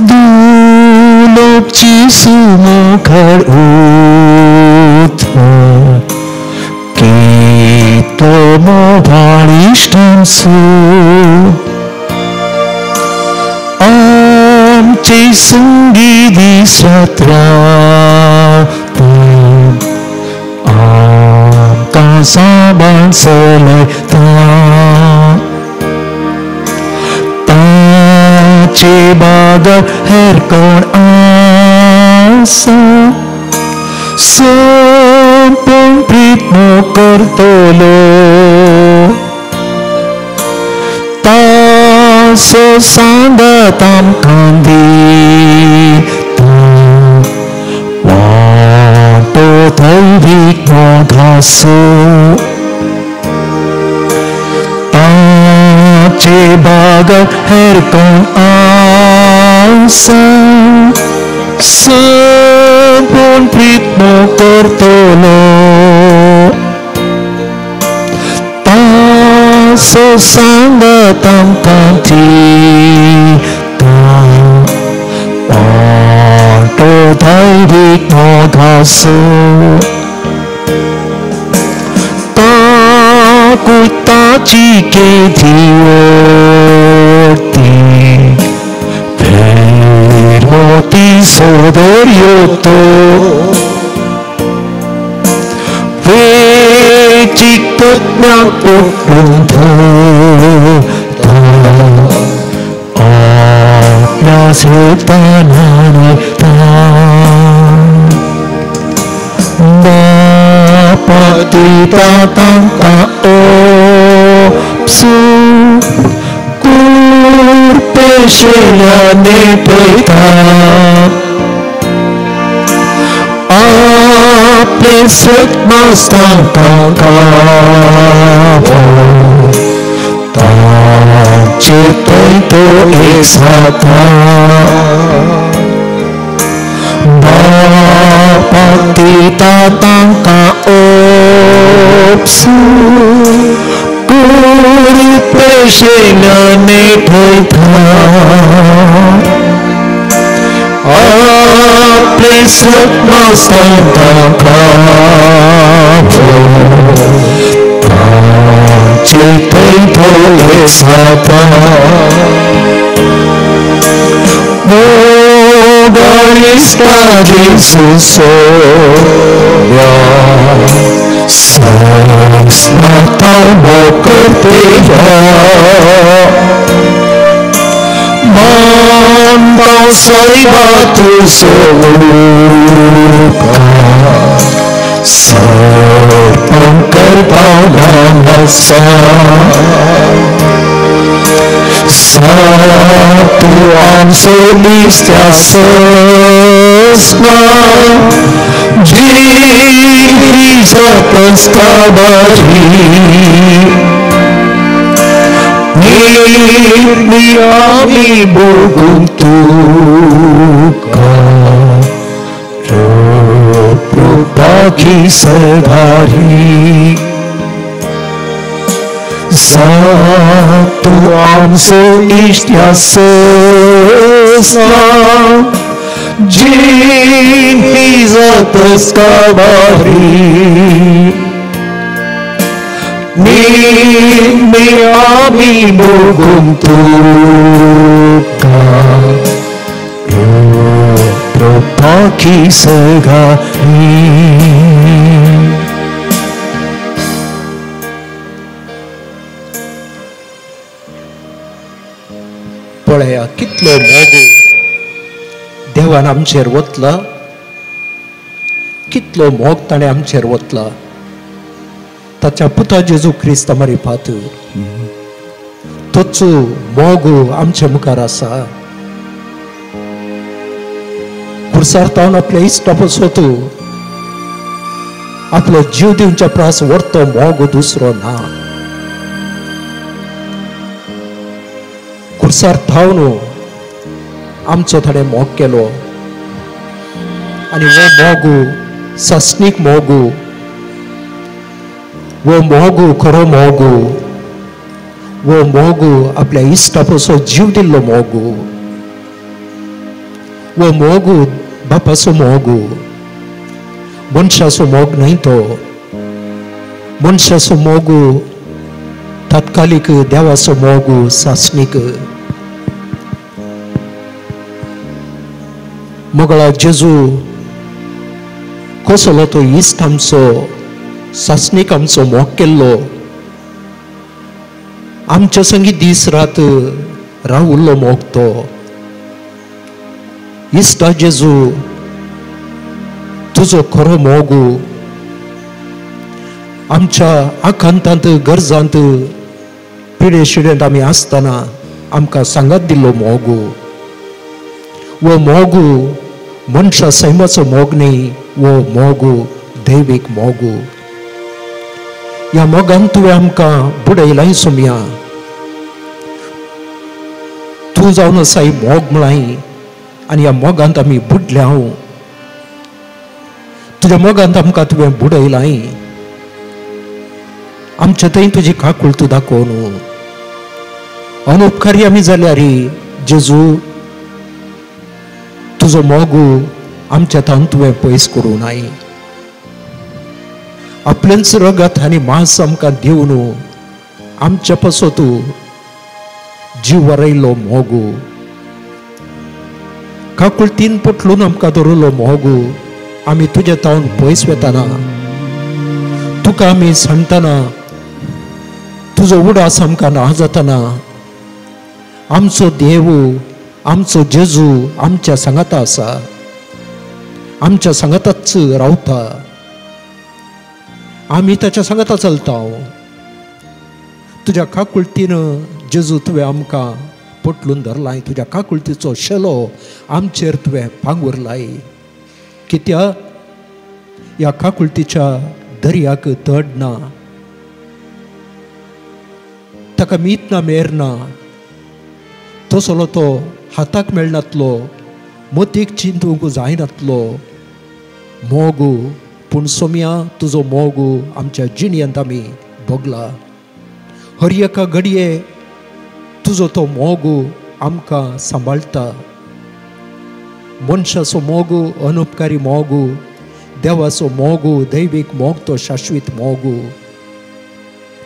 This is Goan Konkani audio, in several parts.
दुलोकची सुमुखार उथा कितलो मोगाळ इश्टांचो आमचे संगी दीस रात रावता आमकां सांबाळ चलयता ताचे बागर हेर कोण आसा सोंपून प्रीत करतलो तासो सांगात आमकां दिता वाटो थैवीक मोगाचो ताचे बागर हेर कोण आसा सोंपून प्रीत करतलो तासो सांगात आमकां दिता वाटो धैवीक मोगाचो ताकूय ताची केदी ओडती फेरमोती सोदर्यो तो वेचीक तज्ञाक उखलून धरता आपल्या श्रोता न्हाणयता बापा दिता तांकां ओपसू कुर्पेशेल्याने पळयता आपले सत्मास्तांकां गावो ताचे थंय तो एक जाता बापा दिता तांकां ओपसू कुर्पेशेल्याने ठेयता आपले सत्मास्तांकां गावो ताचे थंय तो एक जाता मोगाळ इश्टा जेजू सोड्या सस्नाता मोग करतेया मानता सायबा तुजो उपकार सर्पण करपा आसा सातू आमचो इश्टा सस्ना जिरी जातस काबारी निर्मी आमी भोगून तुका कृपाकी सरदारी जातू आमचो इश्टा सस्ना जिरी जातस काबारी निर्मी आमी भोगून तुका कृपाकी सरदारी. पळया कितलो मोग देवान आमचेर वतला, कितलो मोग ताणें आमचेर वतला. ताच्या पुता जेजू क्रिस्त मारिफात तोच मोग आमचे मुखार आसा. खुर्सार तावन आपल्या इश्टा पसत आपलो जीव दिवच्या प्रास व्हरतो मोग दुसरो ना. खुर्सार थावन आमचो ताणें मोग केलो आनी हो मोग सासणीक मोग, वो मोग खरो मोग, वो मोग आपल्या इश्टा पसो जीव दिल्लो मोग. वो मोगू बापाचो मोगू, मनशाचो मोग न्हय तो. मनशाचो मोगू तात्कालीक, देवाचो मोगू सासणीक. मोगळा जेजू कसलो तो इश्ट आमचो, सासणीक आमचो मोग केल्लो, आमच्या संगी दीस रात रावुल्लो मोग तो. इश्टा जेजू तुजो खरो मोगू आमच्या आकांतांत, गरजांत, पिडे शिडेंत आमी आसतना आमकां सांगात दिल्लो मोगू. वो मोगू मनशा सैमाचो मोग न्ही, वो मोगू दैवीक मोगू. ह्या मोगान तुवें आमकां बुडयलाय सोमया. तूं जावन आसाय मोग म्हळाय आनी ह्या मोगांत आमी बुडल्या. तुज्या मोगांत आमकां तुवें बुडयलाय. आमच्या थंय तुजी काकूळ तूं दाखोवन अनुपकारी आमी जाल्यार जेजू तुजो मोगू आमच्या थावन तुवें पयस करूं नाय. आपलेंच रगत आनी मांस आमकां दिवन आमच्या पासत जीव वरयलो मोगू. काकुळतीन पोटलून आमकां दवरलो मोगू. आमी तुज्या थावन पयस वतना, तुका आमी सांगतना, तुजो उडास आमकां ना जातना, आमचो देव, आमचो जेजू आमच्या सांगाता आसा, आमच्या सांगाताच रावता. आमी ताच्या सांगाता चलता. तुज्या काकुळतीन जेजू तुवें आमकां पोटलून धरलाय. तुज्या काकुळतीचो शेलो आमचेर तुवें पांगुरलाय. कित्याक ह्या काकुळतीच्या दर्याक तड ना, ताका मीत ना, मेर ना. तसलो तो हाताक मेळनातलो, मतीक चिंतूंक जायनातलो मोगू. पूण सोमया तुजो मोगू आमच्या जिणेंत आमी भोगला. हर एका घडये तुजो तो मोगू आमकां सांबाळटा. मनशाचो मोगू अनुपकारी मोगू, देवाचो मोगू दैवीक मोग, तो शाश्वीत मोगू.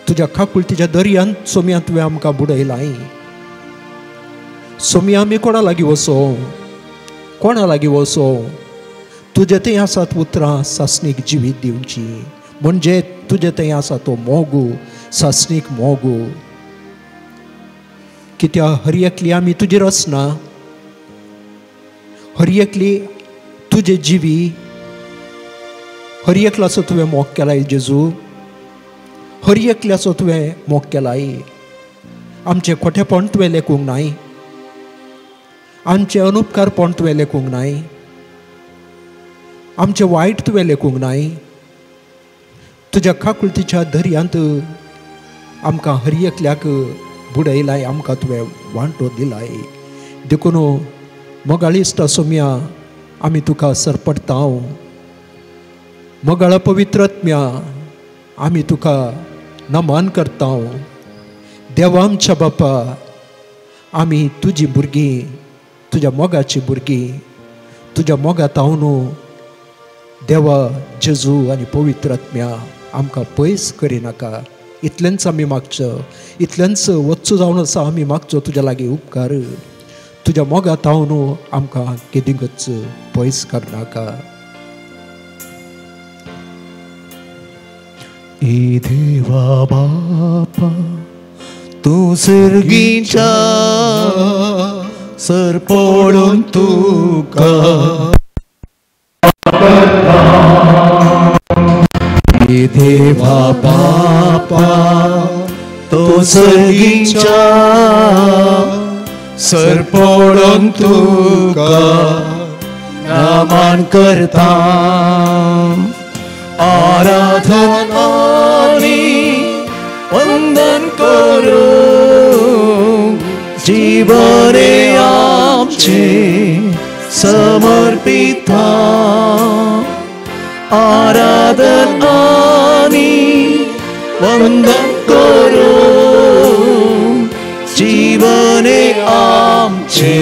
तुज्या काकुळतीच्या दर्यांत सोमया तुवें आमकां बुडयलाय. सोमया आमी कोणा लागीं वचो, कोणा लागीं वचो? तुजे थंय आसात उतरां सासणीक जिवीत दिवची, म्हणजे तुजे थंय आसा तो मोगू, सासणीक मोगू. कित्याक हर एकली आमी तुजी रचना, हर एकली तुजे जिवी, हर एकल्याचो तुवें मोग केलाय जेजू, हर एकल्याचो तुवें मोग केलाय. आमचें खोटेपण तुवें लेखूंक नाय, आमचें अनुपकारपण तुवें लेखूंक नाय, आमचें वायट तुवें लेखूंक नाय. तुज्या काकुळतीच्या दर्यांत आमकां हर एकल्याक बुडयलाय, आमकां तुवें वांटो दिलाय. देखून मोगाळ इश्टा सोमया आमी तुका सरपडटा. मोगाळ पवित्रत्म्या आमी तुका नमन करता. देवा आमच्या बापा, आमी तुजी भुरगीं, तुज्या मोगाची भुरगीं. तुज्या मोगा तावन देवा जेजू आनी पवित्रत्म्या आमकां पयस करिनाका. इतलेंच आमी मागचो, इतलेंच वच्चो जावन आसा आमी मागचो तुज्या लागीं उपकार. तुज्या मोगा तावन आमकां केदींकच पयस करनाका. ए देवा बापा तूं सर्गीच्या सर पडून तुका, ए देवा बापा तूं सर्गीच्या सर पडून तुका नमन करता. आराधन आनी वंदन करूं जीवने आमचे समर्पिता. आराधन आनी वंदन करूं जीवने आमचे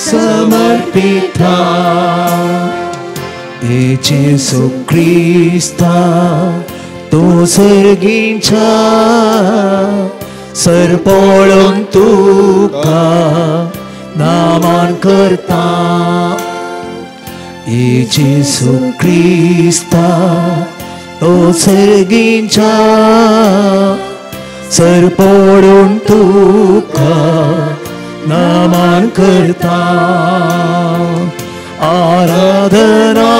समर्पिता ए जेसू क्रिस्ता तूं सर्गीच्या सर पळोवन तुका नामान करता ए जेसू क्रिस्ता तो सर्गीच्या सर पळोवन तुका नामान करता आराधनानी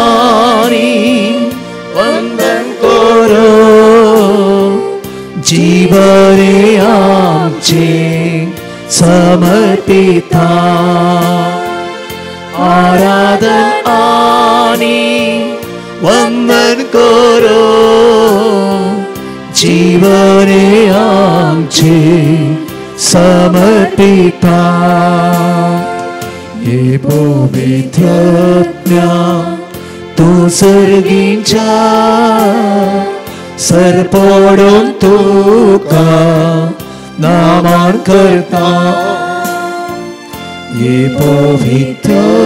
वंदन करो जीवने आमचे समर्पिता आराधन आनी वंदन करो जीवने आमचे समर्पिता हे पवित्रत्म्या तूं सर्गीच्या सर पडून तुका नामान करता हे पवित्रत्म्या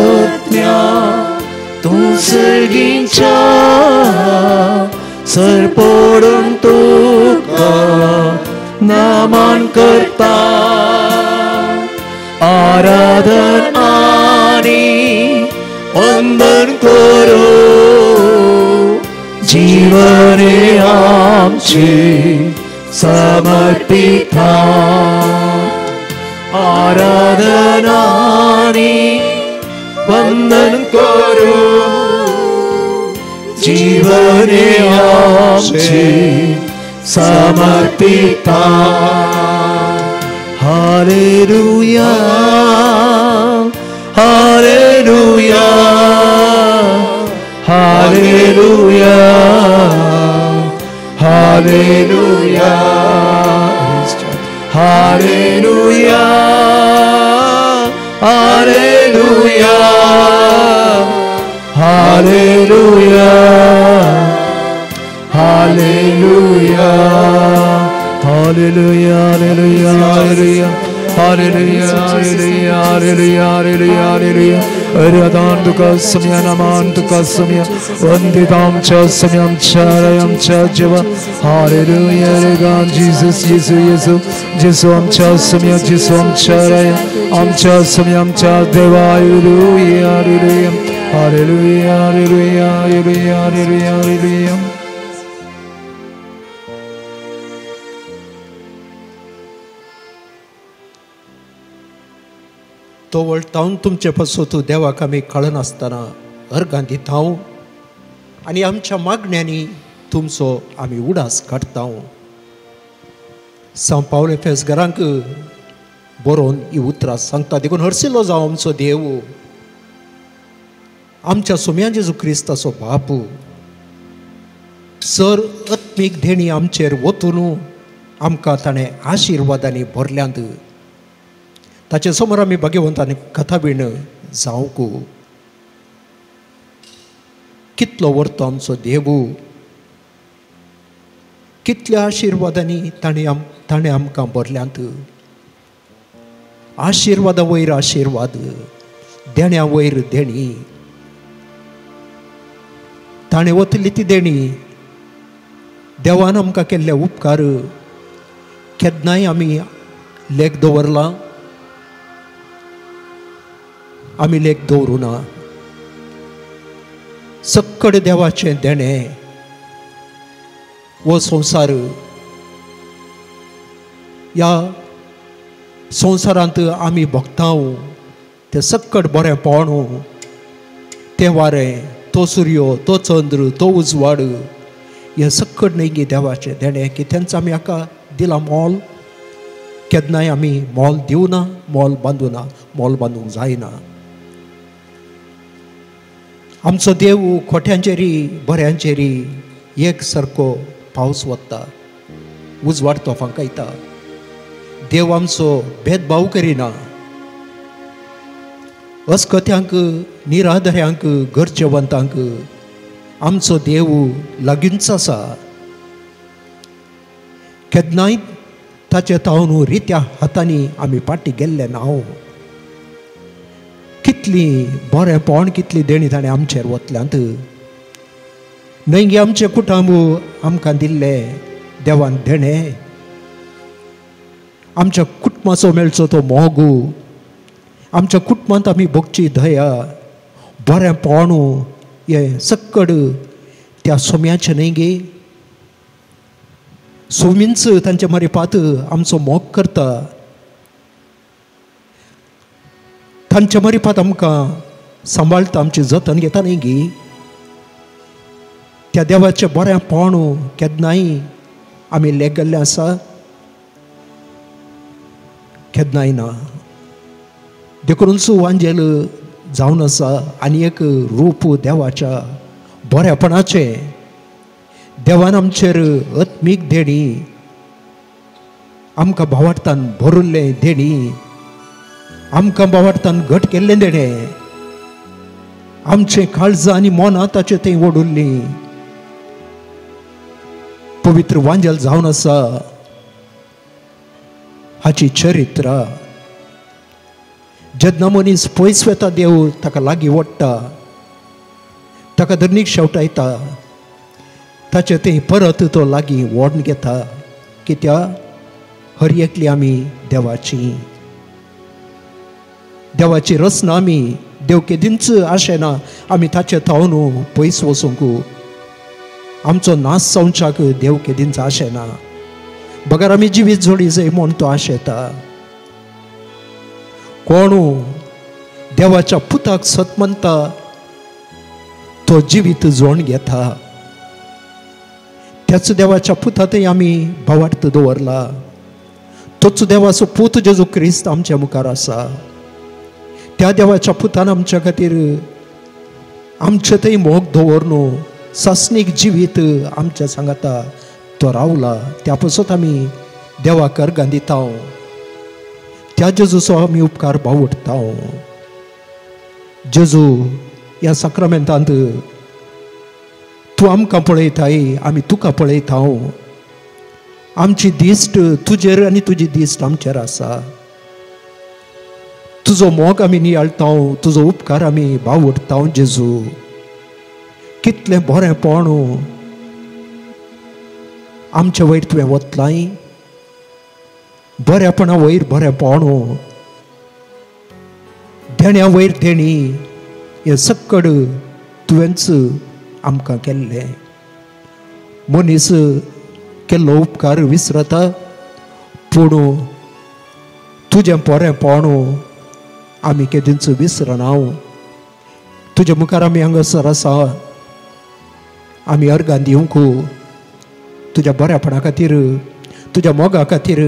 तूं सर्गीच्या सर पडून तुका नामान करता आराधन आनी वंदन करो जीवने आमचे समर्पिता आराधन आनी वंदन करो जीवने आमचे समर्पिता हालेलुया हालेलुया हालेलुया hallelujah hallelujah hallelujah hallelujah hallelujah hallelujah hallelujah hallelujah hallelujah hallelujah hallelujah hallelujah अरदान तुका सम्या नमान तुका सम्या वंदिताम च सम्यम चारयम च जीव हालेलुया गान जीसस येसू येसू जेसू आमच्या सम्या जेसू आमच्या आमच्या सम्यम च देवा hallelujah hallelujah hallelujah hallelujah hallelujah hallelujah hallelujah. तो वळटावन तुमचे पासून देवाक आमी कळनासतना अर्गां दिता आनी आमच्या मागण्यांनी तुमचो आमी उडास काडटा. सांव पावल एफेसघरांक बरोवन ही उतरां सांगता देखून हरशिल्लो जावं आमचो देव आमच्या सोम्या जेजू क्रिस्ताचो बाप सर आत्मीक देणी आमचेर वतून आमकां ताणें आशिर्वादांनी भरल्यांत. ताचे समोर आमी भाग्यवंत आनी कथाबीण जावंक कितलो व्हरतो आमचो देवू कितल्या आशिर्वादांनी ताणें आमकां भरल्यांत. आशिर्वादा वयर आशिर्वाद देण्या वयर देणी ताणें वतली ती देणी देवान आमकां केल्ले उपकार केन्नाय आमी लेख दवरला आमी लेख दवरूं ना. सक्कड देवाचें देणें हो संवसार ह्या संवसारांत आमी भोगता तें सक्कड बरें पोण तें वारें तो सुर्यो तो चंद्र तो उजवाड हें सक्कड न्हय गे देवाचें देणें की तेंच आमी हाका दिलां मोल. केन्नाय आमी मोल दिवना मोल बांदूना मोल बांदूंक जायना. आमचो देव खोट्यांचेरी बऱ्यांचेरी एक सारको पावस वता उजवाड तो फांकायता. देव आमचो भेदभाव करिना. अस्कत्यांक निराधऱ्यांक गरजेवंतांक आमचो देव लागींच आसा. केन्नाय ताचे तावन रित्या हातांनी आमी फाटी गेल्ले ना. कितले कितली बरेंपण कितली देणी ताणें आमचेर वतल्यांत न्हय गे आमचें कुटुंब आमकां दिल्लें देवान देणें आमच्या कुटुंबाचो मेळचो तो मोगू आमच्या कुटुंबांत आमी भोगची दया बरेंपण हें सक्कड त्या सोम्याचें न्हय गे सोमींच तांचे मारिपात आमचो मोग करता तांचे मारिपात आमकां सांबाळटा आमचें जतन घेता न्हय गी त्या देवाचें बरेंपण केन्नाय आमी लेगल्लें आसा केन्नाय ना देखूनच वांजेल जावन आसा आनी एक रूप देवाच्या बरेपणाचें देवान आमचेर आत्मीक देणी आमकां भावार्थान भरिल्लें देणी आमकां भावार्थान घट केल्लें देणें आमचें काळजां आनी मनां ताचें थंय ओडुल्लीं पवित्र वांजेल जावन आसा हाची चरित्र जेन्ना मनीस पयस वता देव ताका लागीं ओडटा ताका धरणीक शेवटायता ताचें थंय परत तो लागीं ओडून घेता कित्याक हर एकली आमी देवाची देवाची रचना आमी देव केदींच आशेना आमी ताचे थावन पयस वचूंक आमचो नाश जावच्याक देव केदींच आशेना बगर आमी जिवीत जोडी जाय म्हूण तो आशेता कोणू देवाच्या पुताक सत मानता तो जिवीत जोड घेता त्याच देवाच्या पुतांतय आमी भावार्थ दवरला तोच देवाचो पूत जेजू क्रिस्त आमच्या मुखार आसा त्या देवाच्या पुतान आमच्या खातीर आमचे थंय मोग दवर न्हू सासणीक जिवीत आमच्या सांगाता तो रावला त्या पसत आमी देवाक अर्गां दिता त्या जेजूचो आमी उपकार बावडटा. जेजू ह्या साक्रामेंतांत तूं आमकां पळयताय आमी तुका पळयता. आमची दिश्ट तुजेर आनी तुजी दिश्ट आमचेर आसा. तुजो मोग आमी नियाळटा तुजो उपकार आमी बावडटा. जेजू कितलें बरेंपण आमचे वयर तुवें वतलाय बरेपणा वयर बरेंपण देण्या वयर देणी हें सक्कड तुवेंच आमकां केल्लें. मनीस केल्लो उपकार विसरता पूण तुजें बरेंपण आमी केदींच विसरना. तुजे मुखार आमी हांगासर आसा आमी अर्गां दिवंक तुज्या बऱ्यापणा खातीर तुज्या मोगा खातीर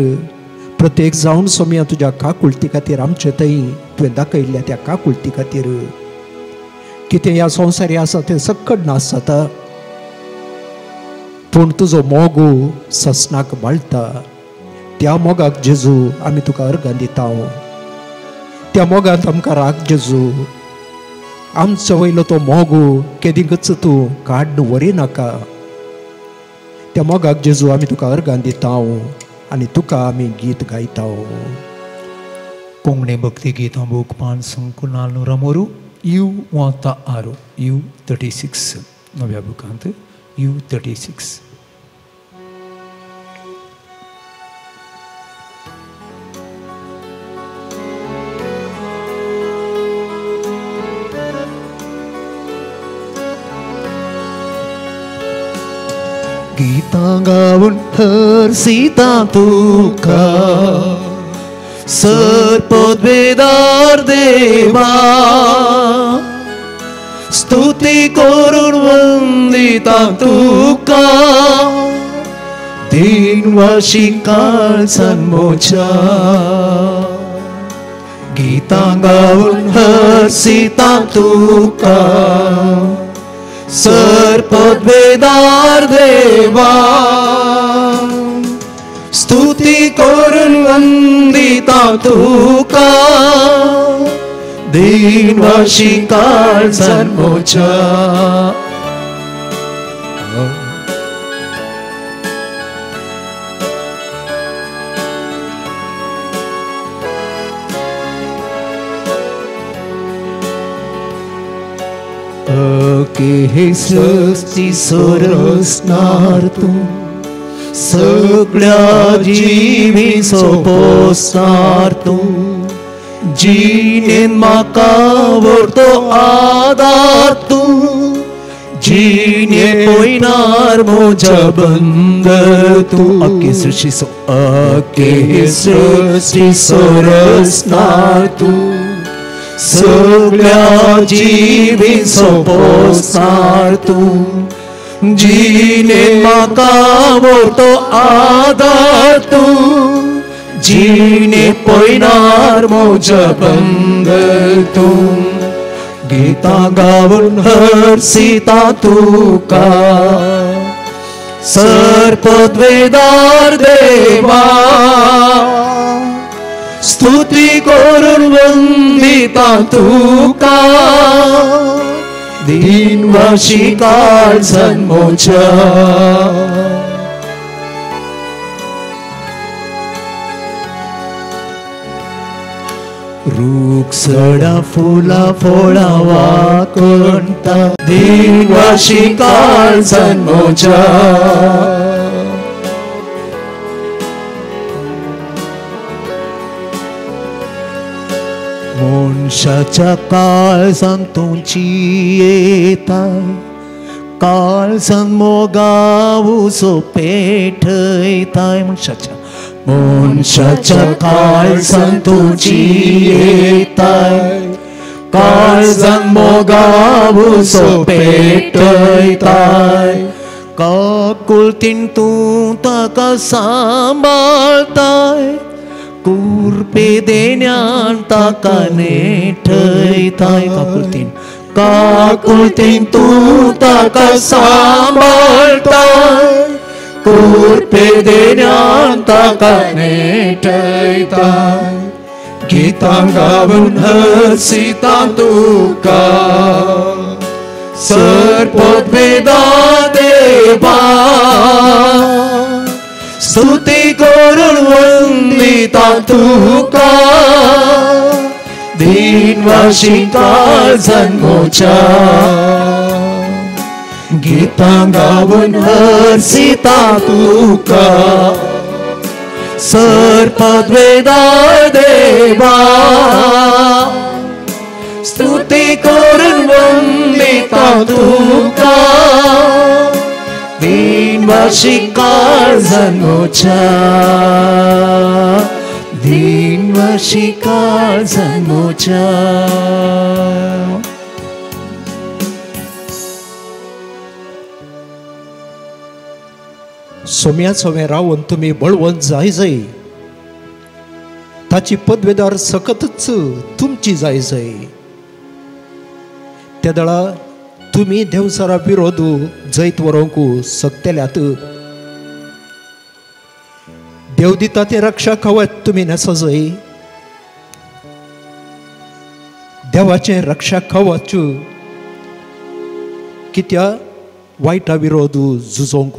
प्रत्येक जावन सोम्या तुज्या काकुळटी खातीर आमचे थंय तुवें दाखयल्ल्या त्या काकुळटी खातीर कितें ह्या संवसारी आसा तें सक्कड नास जाता पूण तुजो मोग ससनाक बाळटा. त्या मोगाक जेजू आमी तुका अर्गां दिता. त्या मोगांत आमकां राग जेजू आमचो वयलो तो मोग केदींकच तूं काड व्हरी नाका. त्या मोगाक जेजू आमी तुका अर्गां दिता आनी तुका आमी गीत गायता. कोंकणी भक्ती गीतां बूक पान संकुनालू यु 36 यु 36 नव्या बुकांत यु 36. गीतां गावन हरसिता तुका सर पदवेदार देवा स्तुती करून वंदिता तुका दिनवाशी काळजान मोजा. गीतां गावन हरसिता तुका सर पदवेदार देवा स्तुती करून वंदिता तुका दिनवाशी काळजान मोजा. अके सृष्टी सोरसणार तूं, सगळ्या जिवी सोपोसणार तूं, जिणेन म्हाका व्हरतो आदार तूं, जिणे पयनार म्हज्या बंदर तूं. अके सृष्टी सो अके सृष्टी सोरसणार तूं, सगळ्या जिवी सोपोसणार तूं, जिणे म्हाका व्हरतो आदार तूं, जिणे पयनार म्हज्या बंदर तूं. गीतां गावन हर्षिता तुका सर्पद्वेदार देवा, स्तुती करून वंदिता तुका दिनवाशी काळजान म्हज्या. रूख सडा फुला फळां वाकणता दिनवाशी काळजान म्हज्या. मनशाच्या काळजान तुमची येताय, काळजान मोगा उसो पेटयताय. मनशाच्या मनशाच्या काळजान तुजी येताय, काळजान मोगा उसो पेटयताय. काकुळतीन तूं ताका सांबाळताय, कुरपे देण्यान ताका नेठयताय. काकुळतीन काकुळतीन तूं ताका सांबाळताय, कुरपे देण्यान ताका नेठयताय. गीतां गावन हर्षिता तुका सर्पद्वेदा देवा, स्तुती करून वंदिता तुका दिनवाशी काळजान म्हज्या. गीतां गावन हर्षिता तुका सर्पद्वेदा देवा, स्तुती करून वंदिता तुका दिनवाशी काळजान म्हज्या, दिनवाशी काळजान म्हज्या. सोम्या सोमे रावन तुमी बळवंत जाय जाय, ताची पदवेदार सकतच तुमची जाय जाय. त्या दळा तुमी देवसरा विरोध जैत व्हरूंक शकतल्यात. देव दिता तें रक्षा कवच तुमी न्हेसो जाय. देवाचें रक्षा कवच कित्या वायटा विरोध झुजोंक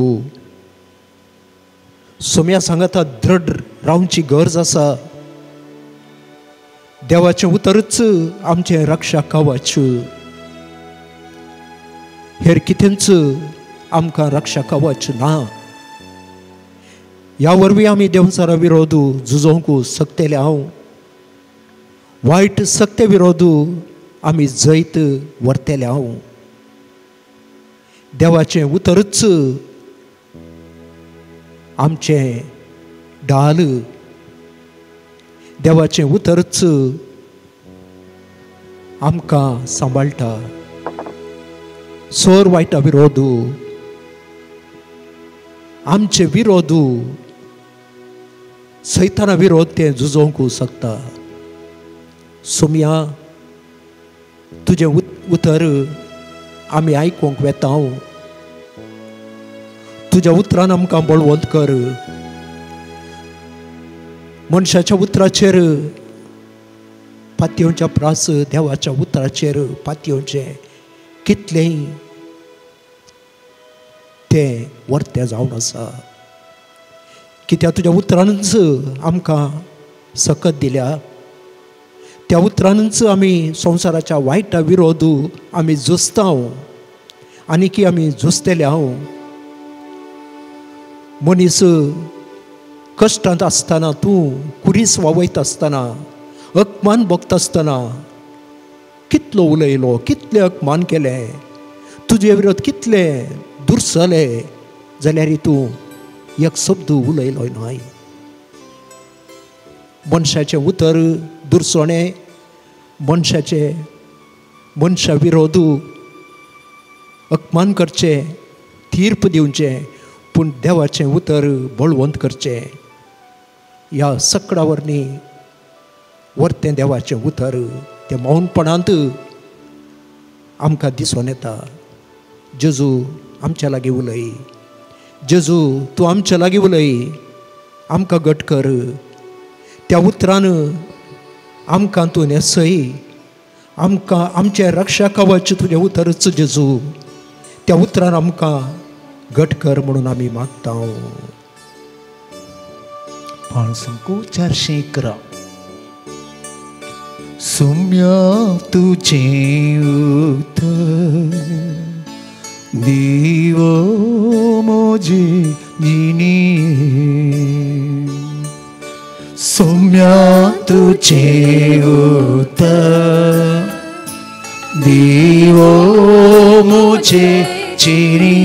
सोम्या सांगाता दृढ रावची गरज आसा. देवाचें उतरूच आमचें रक्षा कवच, हेर कितेंच आमकां रक्षा कवच ना. ह्या वरवीं आमी देवचारा विरोध झुजोवंक शकतले. हांव वायट सक्ते विरोध आमी जैत व्हरतले. हांव देवाचें उतरूच आमचें ढाल, देवाचें उतरूच आमकां सांबाळटा. सोर वायटा विरोध आमचे विरोध सैताना विरोध तें झुजोवंक शकता. सोम्या तुजें उतर आमी आयकूंक वेता. तुज्या उतरान आमकां बळवंत कर. मनशाच्या उतराचेर पातयेवच्या प्रास देवाच्या उतराचेर पातयेवचें कितलेंय तें वर्तें जावन आसा. कित्याक तुज्या उतरानच आमकां सकत दिल्या. त्या उतरानच आमी संवसाराच्या वायटा विरोध आमी झुजता. आनीकी आमी झुजतले हांव. मनीस कश्टांत आसतना, तूं कुरीस वावयता आसतना, अपमान भोगता आसतना कितलो उलयलो, कितले अपमान केले, तुजे विरोध कितले दुरसले, जाल्यार तूं एक शब्द उलयलो न्हय. मनशाचें उतर दुरसणें, मनशाचे मनशा विरोध अपमान करचें, तीर्प दिवचें, पूण देवाचें उतर बळवंत करचें. ह्या सकडां वरवीं वर्तें देवाचें उतर तें मौनपणांत आमकां दिसून येता. जेजू आमच्या लागीं उलय, जेजू तूं आमच्या लागीं उलय, आमकां घट कर. त्या उतरान आमकां तूं न्हेसय, आमकां आमचें रक्षा कवच तुजें उतरच जेजू, त्या उतरान आमकां घट कर म्हणून आमी मागता. 411. सुम्या तुझें उतर दिवो मोजे जिणे, सौम्या तुझें उतर दिवो मोजे जिणे,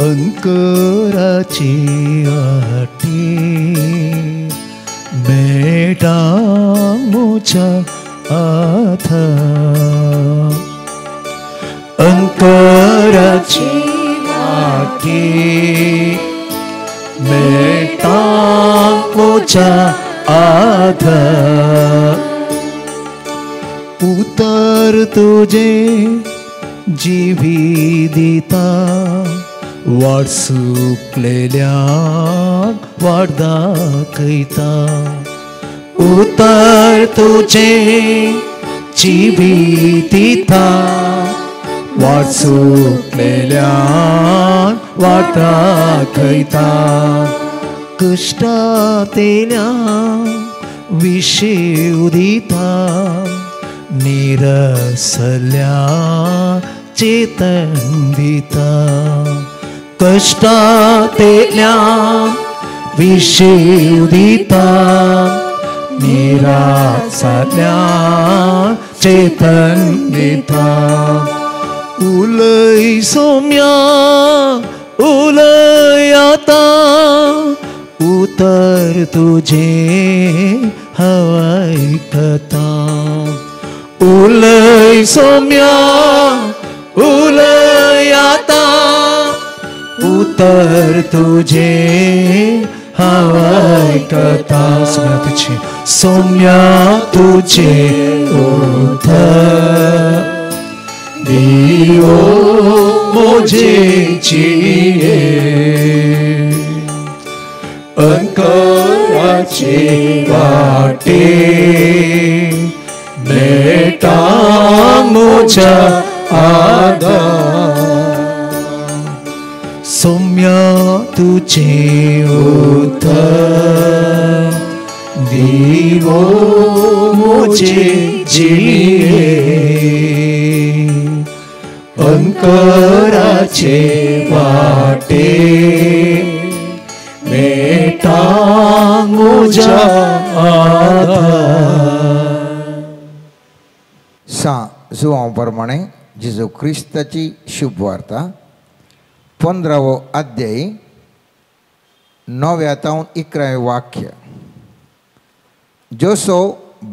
अंकराची आटी मेटा मोजा आथा, अंकराची आटी मेटा मोजा आधा, उतर तुझे जिवी दिता, वाट सुकलेल्यांक वाट दाखयता, उतर तुझे जिवी दिता, वाट सुकलेल्यांक वाट दाखयता, कश्टांतल्यान विशेव दिता, निरसल्या चेतन दिता, कश्टांतल्यान विशेव दिता, निरासल्या चेतन दिता. उलय सौम्या उलय आतां, उतर तुझें हांव आयकतां, उलय सौम्या उलय आतां, उतर तुझें हांव आयकतां. सौम्या तुझें उतर दिवो मोजे जिणे, अंकराचे वाटे मेटा मोजा आधार, सौम्या तुझें उतर दिवो मोजे जिणे, अंकराचे वाटे मेटा मोजा आधार. सा जुवां प्रमाणे जेजू क्रिस्ताची शुभवार्ता 15वो अध्याय 9व्या तावन 11वें वाक्य. जसो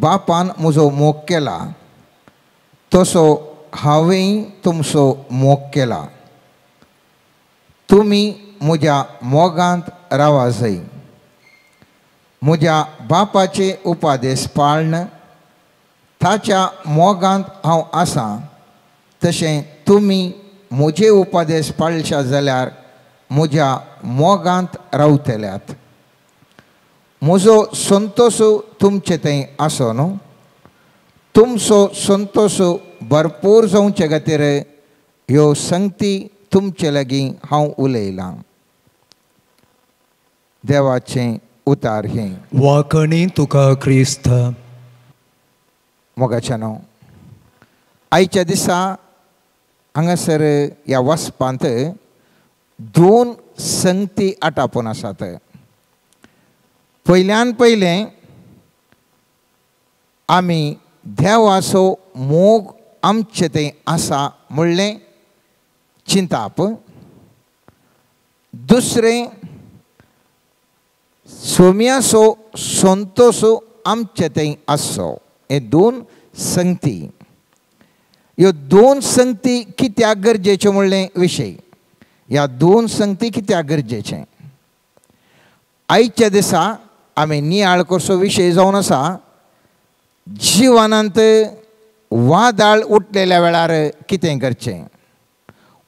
बापान म्हजो मोग केला तसो हांवेंय तुमचो मोग केला, तुमी म्हज्या मोगांत रावा जाय. म्हज्या बापाचे उपादेश पाळन ताच्या मोगांत हांव आसा, तशें तुमी म्हजे उपादेश पाळशा जाल्यार म्हज्या मोगांत रावतल्यात. म्हजो संतोश तुमचे थंय आसो न्हू, तुमचो संतोश भरपूर जावचे खातीर ह्यो संगती तुमचे लागीं हांव उलयलां. देवाचें उतार हें. वाकणी तुका क्रिस्त. मोगाच्या न्हू, आयच्या दिसा हांगासर ह्या वचपांत दोन संगती आटापून आसात. पयल्यान पयलें आमी देवाचो मोग आमचे थंय आसा म्हणलें चिंताप. दुसरें सोम्याचो संतोश आमचे थंय आसचो. हे दोन संगती, ह्यो दोन संगती कित्याक गरजेच्यो म्हणलें विशय. ह्या दोन संगती कित्याक गरजेचें आयच्या दिसा आमी नियाळ करचो विशय जावन आसा. जिवनांत वादळ उठलेल्या वेळार कितें करचें,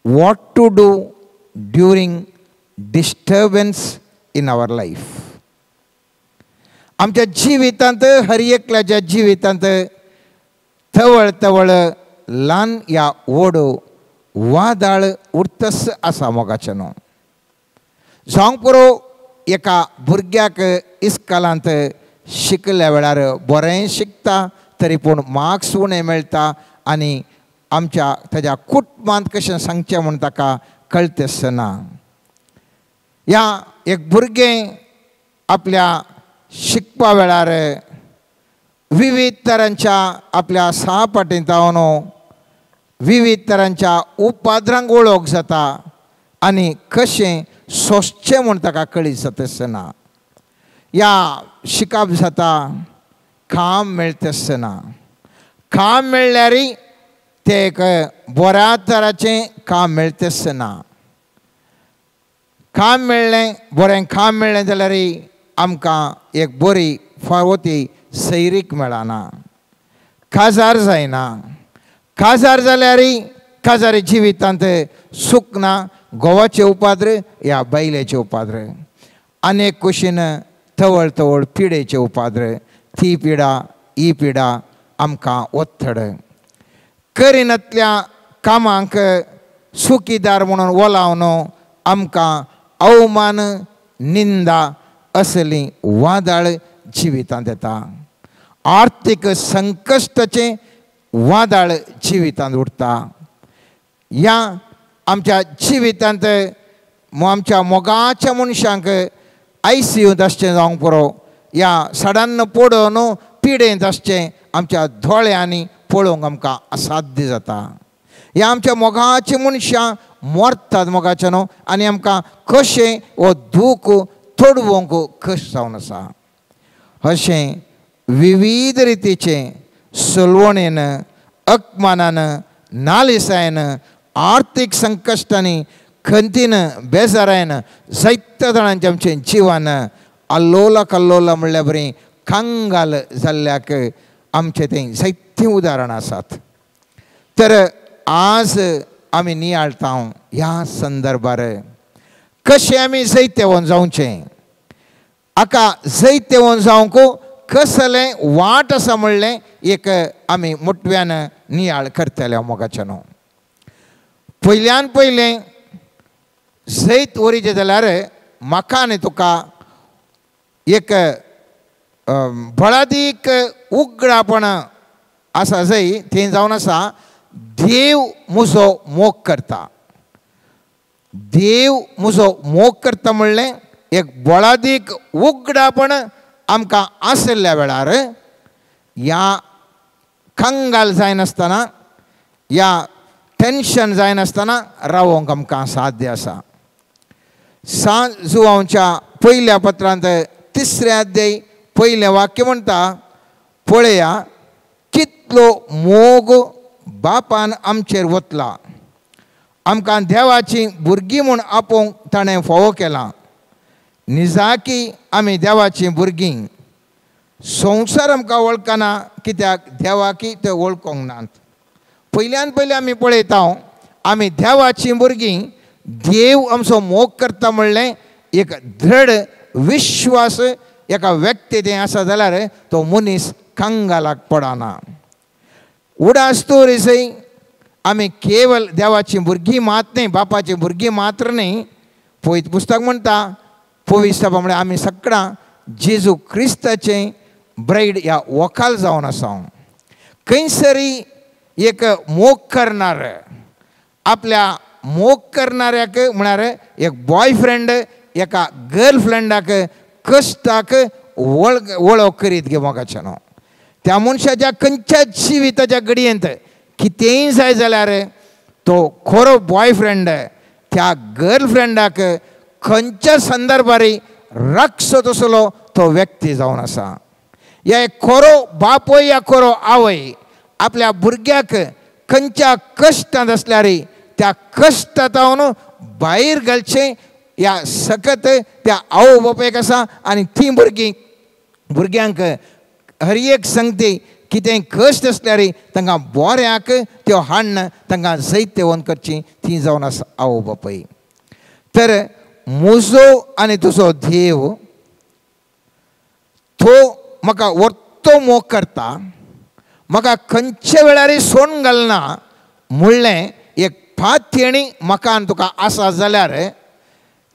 what to do during disturbance in our life. आमच्या जिवितांत हर एकल्याच्या जिवितांत तवळ तवळ ल्हान या व्हड वादळ उरतस आसा मोगाचें न्हू. जावंक पुरो एका भुरग्याक इस्कालांत शिकल्या वेळार बरें शिकता तरी पूण मार्क्स उणें मेळटा आनी आमच्या ताज्या कुटुंबांत कशें सांगचें म्हूण ताका कळतेच ना. ह्या एक भुरगें आपल्या शिकपा वेळार विविध तरांच्या आपल्या सहपाठींत जावन विविध तरांच्या उपाद्रांक वळख जाता आनी कशें सोंसचें म्हूण ताका कळीत जाता ना. ह्या शिकप जाता, काम मेळटा आसतना, काम मेळ्ळ्यारय तें एक बऱ्या तराचें काम मेळटा आसतना. काम मेळ्ळें, बरें काम मेळ्ळें जाल्यार आमकां एक बरी फावो ती सैरीक मेळना, काजार जायना. काजार जाल्यारय काजारी जिवितांत सूख ना, घोवाचे उपाद्र ह्या बायलेचे उपाद्र, आनी एक कुशीन तवळ तवळ पिडेचे उपाद्र, ती पिडा ही पिडा आमकां ओत्तड करिनातल्या कामांक सुखीदार म्हणून वलावन आमकां अवमान निंदा असली वादळ जिवितांत येता. आर्थीक संकश्टाचें वादळ जिवितांत उरता. ह्या आमच्या जिवितांत आमच्या मोगाच्या मनशांक आयसीयूंत आसचें जावंक पुरो, ह्या सडान पडोवन पिडेंत आसचें आमच्या दोळ्यांनी पळोवंक आमकां असाध्य जाता. ह्या आमच्या मोगाची मनशां मरतात मोगाच्या न्हू आनी आमकां कशें हो दूख तोडवंक कश्ट जावन आसा. अशें विविध रितीचें सलवणेन, अपमानान, नालिसायन, आर्थीक संकश्टांनी, खंतीन, बेजारायन जायत्या जाणांचें आमचें जिवन आल्लोला कल्लोला म्हणल्यार बरी कंगाल जाल्ल्याक आमचें तें जायतीं उदाहरणां आसात. तर आज आमी नियाळता ह्या संदर्भार कशें आमी जैतेवन जावचें, हाका जैतेवन जावंक कसलें वाट आसा म्हणलें एक आमी मोटव्यान नियाळ करतले मोगाच्या न्हू. पयल्यान पयलें जैत वरीचें जाल्यार म्हाका आनी तुका एक बळादीक उगडापण आसा जंय थंय जावन आसा देव म्हजो मोग करता. देव म्हजो मोग करता म्हणलें एक बळादीक उगडापण आमकां आशिल्ल्या वेळार ह्या कंगाल जायनासतना, ह्या टेंशन जायनासतना रावोंक आमकां साध्य आसा. सांत जुवांच्या पयल्या पत्रांत तिसऱ्या अध्याय पयलें वाक्य म्हणटा, पळया कितलो मोग बापान आमचेर वतला, आमकां देवाची भुरगीं म्हूण आपोवंक ताणें फावो केलां. निजाकी आमी देवाचीं भुरगीं. संवसार आमकां वळखना कित्याक देवाकी ते वळखूंक नात. पयल्यान पयलें आमी पळयता आमी देवाचीं भुरगीं, देव आमचो मोग करता म्हणलें एक दृढ विश्वास एका व्यक्ती तें आसा जाल्यार तो मनीस कंगालाक पडना. उडास दवरी आमी केवल देवाचीं भुरगीं मात न्हय, बापाचीं भुरगीं मात्र न्हय. पवित्र पुस्तक म्हणटा पवित्र म्हळ्यार आमी सगळां जेजू क्रिस्ताचें ब्रायड ह्या वकाल जावन आसा. खंयसरी एक मोग करणार आपल्या मोग करणाऱ्याक म्हळ्यार एक बॉयफ्रेंड एका गर्लफ्रेंडाक कश्टाक वळख करीत गे मोगाच्यानो. त्या मनशाच्या खंयच्या जिविताच्या घडयेंत कितेंय जाय जाल्यार तो खरो बॉयफ्रेंड त्या गर्लफ्रेंडाक खंयच्या संदर्भार राखचो तसलो तो व्यक्ती जावन आसा. या एक खरो बापूय या खरो आवय आपल्या भुरग्याक खंयच्या कश्टांत आसल्यार त्या कश्टांत भायर घालचें या सकत त्या आवय बापायक आसा. आनी ती भुरगीं भुरग्यांक हर एक संगती कितें कश्ट आसल्यार तांकां बोऱ्याक त्यो हाडून तांकां जैतवंत करची ती जावन आसा आवय बापाय. तर म्हजो आनी तुजो देव तो म्हाका वर्तो मोग करता, म्हाका खंयच्या वेळार सोडून घालना म्हणलें एक पातयेणी म्हाका आनी तुका आसा जाल्यार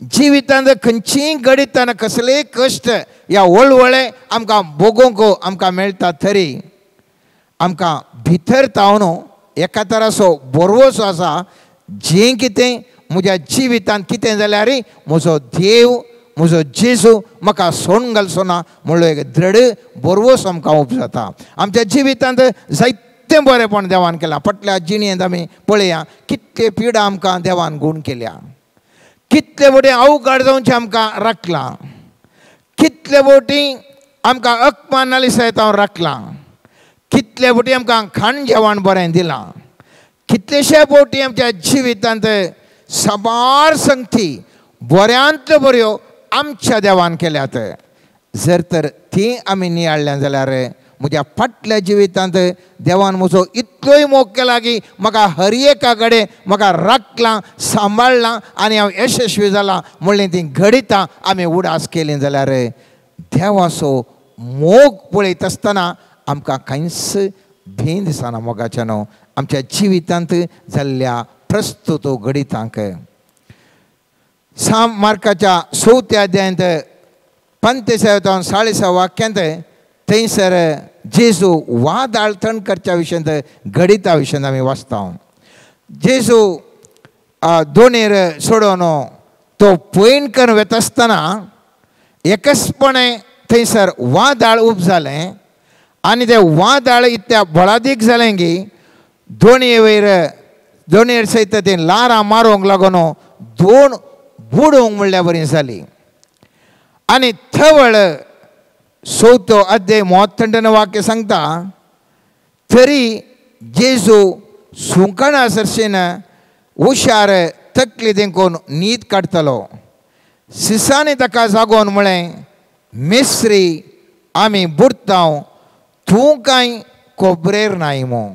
जिवितांत खंयचीय घडितान कसलेय कश्ट या वळवळे आमकां भोगोवंक आमकां मेळटा तरी आमकां भितर तावन एका तराचो बरवसो आसा जें कितें म्हज्या जिवितांत कितें जाल्यार म्हजो देव म्हजो जेजू म्हाका सोडून घालचो ना म्हणलो एक दृढ बरवस आमकां उपजाता. आमच्या जिवितांत जायतें बरेंपण देवान केलां. फाटल्या जिणेंत आमी पळया कितले पिडा आमकां देवान गूण केल्या, कितले फावटी अवघड जावचें आमकां राखलां, कितले फावटी आमकां अकमान सयत राखलां, कितले फावटी आमकां खाण जेवण बरें दिलां, कितलेशे फावटी आमच्या जिवितांत साबार संगती बऱ्यांतल्यो बऱ्यो आमच्या देवान केल्यात. जर तर ती आमी नियाळ्ळ्या जाल्यार म्हज्या फाटल्या जिवितांत देवान म्हजो इतलोय मोग केला की म्हाका हर एका कडेन म्हाका राखलां सांबाळ्ळां आनी हांव यशस्वी जालां म्हणलें तीं घडितां आमी उडास केलीं जाल्यार देवाचो मोग पळयत आसतना आमकां कांयच भंय दिसना मोगाच्यानो आमच्या जिवितांत जाल्ल्या प्रस्तुत घडितांक. साम मार्काच्या चवथ्या अध्यायांत 45 40 वाक्यांत थंयसर जेजू वादाळ थंड करच्या विशयांत घडिता विशयांत आमी वाचता. जेजू दोणेर सोडोवन तो पयण करून वता आसतना एकसपणे थंयसर वादाळ उब जालें आनी तें वादाळ इतल्या बळादीक जालें की दोणये वयर दोणयेर सयत तें ल्हारां मारूंक लागून दोण बुडोवंक म्हणल्या बरी जाली. आनी थवळ चवथो अध्याय मोठ्ठन वाक्य सांगता तरी जेजू सुंकणा सरशेन हुशार तकली तेंकून न्हीद काडटलो. सिसांनी ताका जागोवन म्हळें, मिस्री आमी बुडतांव, तूं कांय कोबरेर नाय मो.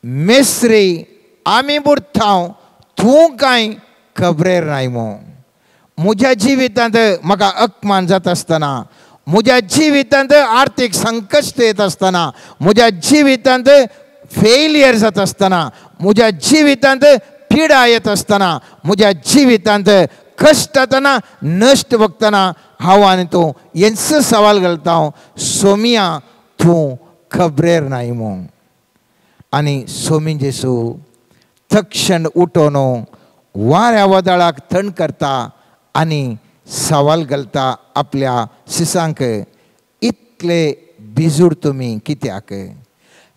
मिस्री आमी बुडतांव, तूं कांय खबरेर नाय मो. म्हज्या जिवितांत म्हाका अपमान जाता आसतना, म्हज्या जिवितांत आर्थीक संकश्ट येत आसतना, म्हज्या जिवितांत फेलियर जाता आसतना, म्हज्या जिवितांत पिडा येत आसतना, म्हज्या जिवितांत कश्ट जातना नश्ट बघतना हांव आनी तूं हेंच सवाल घालता, सोमिया तूं खबरेर नाय मो. आनी सोमी जेसू तक्षण उठोवन वाऱ्या वादळाक थंड करता आनी सवाल घालता आपल्या सिसांक, इतले बिजूड तुमी कित्याक?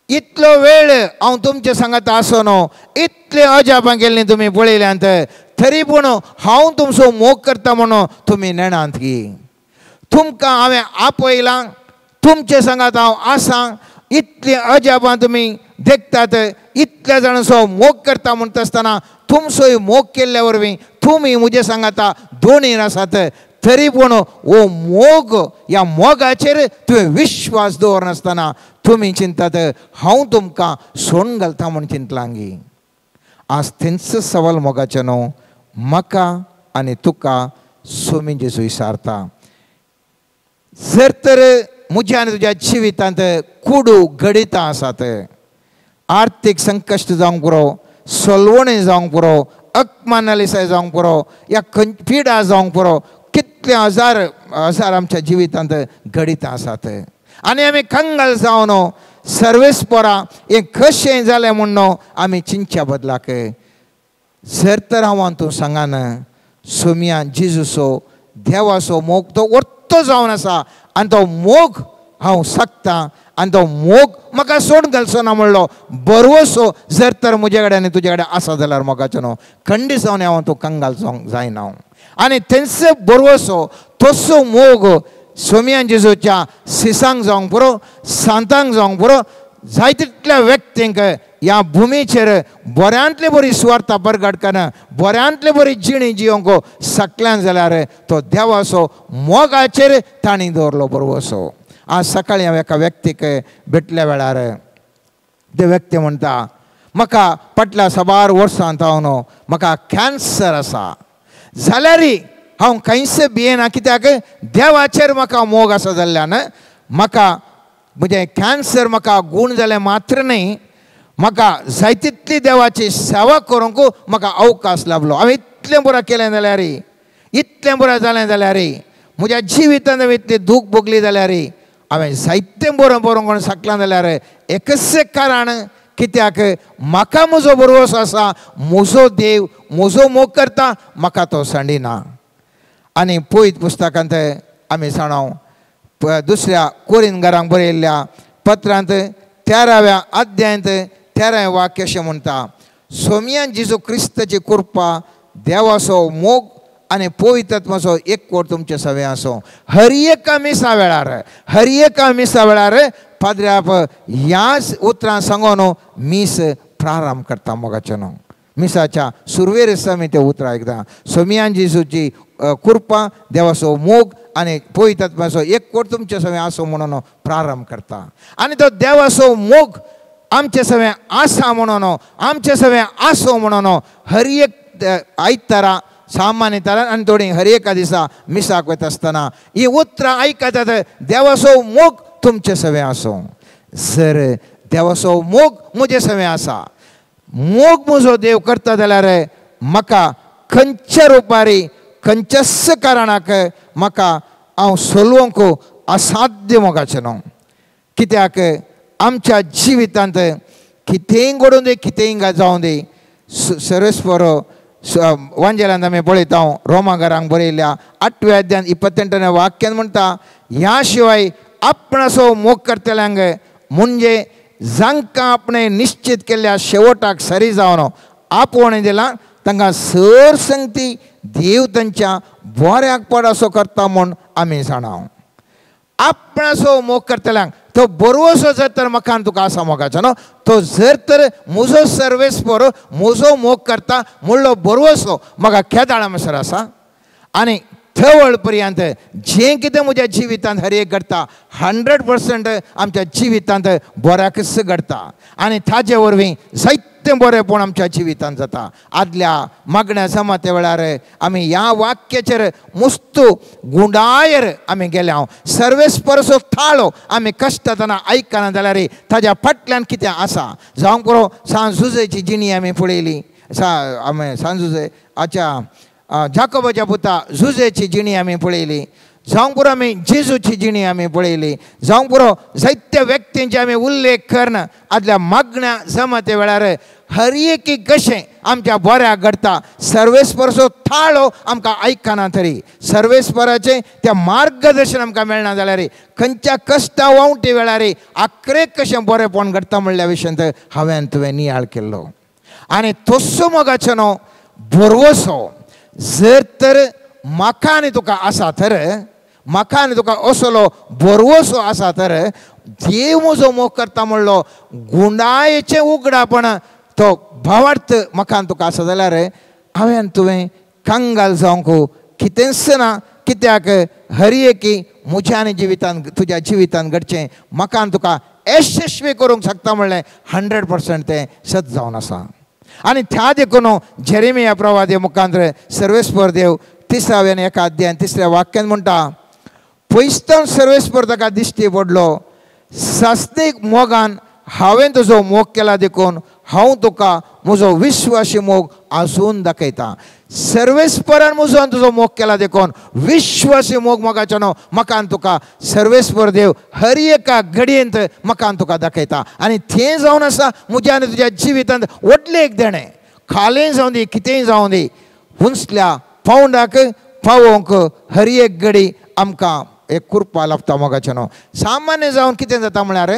इतलो वेळ हांव तुमचे सांगात आसो न्हू, इतले अजापां केल्लीं तुमी पळयल्यांत, तरी पूण हांव तुमचो मोग करता म्हणून तुमी नेणांत की तुमकां हांवें आपयलां, तुमचे सांगात हांव आसा, इतलीं अजापां तुमी देखतात, इतल्या जाणांचो मोग करता म्हणटा आसतना तुमचोय मोग केल्ल्या वरवीं तुमी म्हजे सांगाता दोनूय आसात, तरी पूण हो मोग ह्या मोगाचेर तुवें विश्वास दवरनासतना तुमी चिंतात हांव तुमकां सोडून घालता म्हूण चिंतलांगी. आज तेंच सवाल मोगाचें न्हू म्हाका आनी तुका सोमी जेजू विचारता. जर तर म्हज्या आनी तुज्या जिवितांत कुडू घडितां आसात, आर्थीक संकश्ट जावंक पुरो, सलवणी जावंक पुरो, अपमानालिसाय जावंक पुरो, या पिडा जावंक पुरो, कितले हजार हजार आमच्या जिवितांत घडितां आसात आनी आमी कंगाल जावन सर्वेस्पोरा हें कशें जालें म्हणून आमी चिंतच्या बदलाक जर तर हांव तूं सांगान सोमिया जेजूचो देवाचो मोग तो वर्तो जावन आसा आनी तो मोग हांव शकता आनी तो मोग म्हाका सोडून घालचो ना म्हणलो बरवसो जर तर म्हजे कडेन आनी तुजे कडेन आसा जाल्यार मोगाचो न्हू खंडीत जावन हांव तूं कंगाल जावंक जायना. आनी तेंचो बरवसो तसो मोग सोमियान जेजूच्या सिसांक जावंक पुरो, सांतांक जावंक पुरो, जाय तितल्या व्यक्तींक ह्या भुमीचेर बऱ्यांतले बरी सुवार्ता परगटकना बऱ्यांतले बरी जिणी जिवंक सकल्यान जाल्यार तो देवाचो मोगाचेर तांणी दवरलो बरवसो. आज सकाळी हांव एका व्यक्तीक भेटल्या वेळार ते व्यक्ती म्हणटा म्हाका फाटल्या साबार वर्सां जावन म्हाका कॅन्सर आसा जाल्यारय हांव कांयच भियेना कित्याक देवाचेर म्हाका मोग आसा जाल्ल्यान म्हाका म्हजें कॅन्सर म्हाका गूण जालें मात्र न्हय म्हाका जाय तितली देवाची सेवा करूंक म्हाका अवकाश लाभलो. हांवें इतलें बरें केलें जाल्यार इतलें बरें जालें जाल्यार म्हज्या जिवितांत हांवें इतली दूख भोगली जाल्यार हांवें जायतें बरें बरोवंक शकलें जाल्यार एकच कारण कित्याक म्हाका म्हजो बरवसो आसा, म्हजो देव म्हजो मोग करता, म्हाका तो सांडिना. आनी पयत पुस्तकांत आमी जाणाव दुसऱ्या कोरिंदकारांक बरयल्ल्या पत्रांत 13व्या अध्यायांत 13वें वाक्य अशें म्हणटा, सोमियान जेजू क्रिस्ताची कृपा देवाचो मोग आनी पवित्र एकवट तुमचे सवे आसूं. हर एका मिसा वेळार, हर एका मिसा वेळार पाद्र्याप ह्याच उतरां सांगून मीस प्रारंभ करता मोगाचें न्हू. मिसाच्या सुरवेर आसा आमी ते उतरां आयकता, सोमियान जेजूची कृपा देवाचो मोग आनी पवित्र आत्म्याचो एकवट तुमचे सवे आसूं म्हणून प्रारंभ करता. आनी तो देवाचो मोग आमचे सवे आसा म्हणून, आमचे सवे आसूं म्हणून हर एक आयतारा सामान्य तरान आनी थोडी हर एका दिसा मिसाक वता आसतना ही उतरां आयकतात, देवाचो मोग तुमचे सवे आसूं. जर देवाचो मोग म्हजे सवे आसा, मोग म्हजो देव करता जाल्यार म्हाका खंयच्या रुपारी खंयच्याच कारणाक म्हाका हांव सोलोवंक असाध्य मोगाचें न्हू. कित्याक आमच्या जिवितांत कितेंय घडून दी, कितेंय जावं दी, सर्वेस्पर वांजेलांत आमी पळयता रोमाघरांक बरयल्ल्या 8व्या अध्यायांत 28व्या वाक्यान म्हणटा, ह्या शिवाय आपणाचो मोग करतल्यांक म्हणजे जांकां आपणें निश्चित केल्ल्या शेवटाक सरी जावन आपोवणें दिलां तांकां सर संगती देव तांच्या बऱ्याक पड असो करता म्हूण आमी जाणा. आपणाचो मोग करतल्यांक तो बरवसो जर तर म्हाका तुका आसा मोगाचो न्हू, तो जर तर म्हजो सर्वेस्पर म्हजो मोग करता म्हणलो बरवसो म्हाका केदाळा म्हणसर आसा. आनी थवळ पर्यंत जें कितें म्हज्या जिवितांत हर एक घडटा 100% आमच्या जिवितांत बऱ्याकच घडटा आनी ताजे वरवीं जायतें बरेंपण आमच्या जिवितांत जाता. आदल्या मागण्या जमाते वेळार आमी ह्या वाक्याचेर मुस्तू गुंडायर आमी गेले. हांव सर्वेस्परचो थाळो आमी कश्टतना आयकना जाल्यार ताज्या फाटल्यान कितें आसा जावंक पुरो. सांजुजेची जिणी आमी पळयली, आमी सांजुजे आच्या जाकोबाच्या पुता जुजेची जिणी आमी पळयली, जावंक पुरो आमी जेजूची जिणी आमी पळयली, जावंक पुरो जायत्या व्यक्तींचे आमी उल्लेख करून आदल्या मागण्या जमाते वेळार हर एकी कशें आमच्या बऱ्याक घडटा. सर्वेस्परचो थाळो आमकां आयकना तरी सर्वेस्पराचें त्या मार्गदर्शन आमकां मेळना जाल्यार खंयच्या कश्टा वावटे वेळार आखरेक कशें बरेंपण घडटा म्हणल्या विशयांत हांवें तुवें नियाळ केल्लो. आनी तसो मोगाचो न्हू बरवसो जर तर म्हाका आनी तुका आसा तर, म्हाका आनी तुका असलो बरवसो आसा तर देव म्हजो मोग करता म्हणलो गुंडायेचें उगडापण तो भावार्थ म्हाका आनी तुका आसा जाल्यार हांवें तुवें कंगाल जावंक कितेंच ना. कित्याक हर एकी म्हज्या आनी जिवितांत तुज्या जिवितांत घडचें म्हाका आनी तुका यशस्वी करूंक शकता म्हणलें 100% तें सत जावन आसा. आनी त्या देखून जेरेमिया प्रवादी मुखांतर सर्वेस्पर देव 30व्या आनी 1 अध्यायान 3ऱ्या वाक्यान म्हणटा, पयसतान सर्वेस्पर ताका दिश्टी पडलो, सासणीक मोगान हांवें तुजो मोग केला देखून हांव तुका म्हजो विश्वासी मोग आजून दाखयता. सर्वेस्परान म्हजो आनी तुजो मोग केला देखून विश्वासी मोग मोगाचो न्हू म्हाका आनी तुका सर्वेस्पर देव हर एका घडयेंत म्हाका आनी तुका दाखयता. आनी तें जावन आसा म्हज्या आनी तुज्या जिवितांत व्हडलें एक देणें. खालें जावं दी कितेंय जावं दी उंचल्या पावंडाक पावोवंक हर एक घडी आमकां एक कृपा लाभता मोगाचें न्हू. सामान्य जावन कितें जाता म्हळ्यार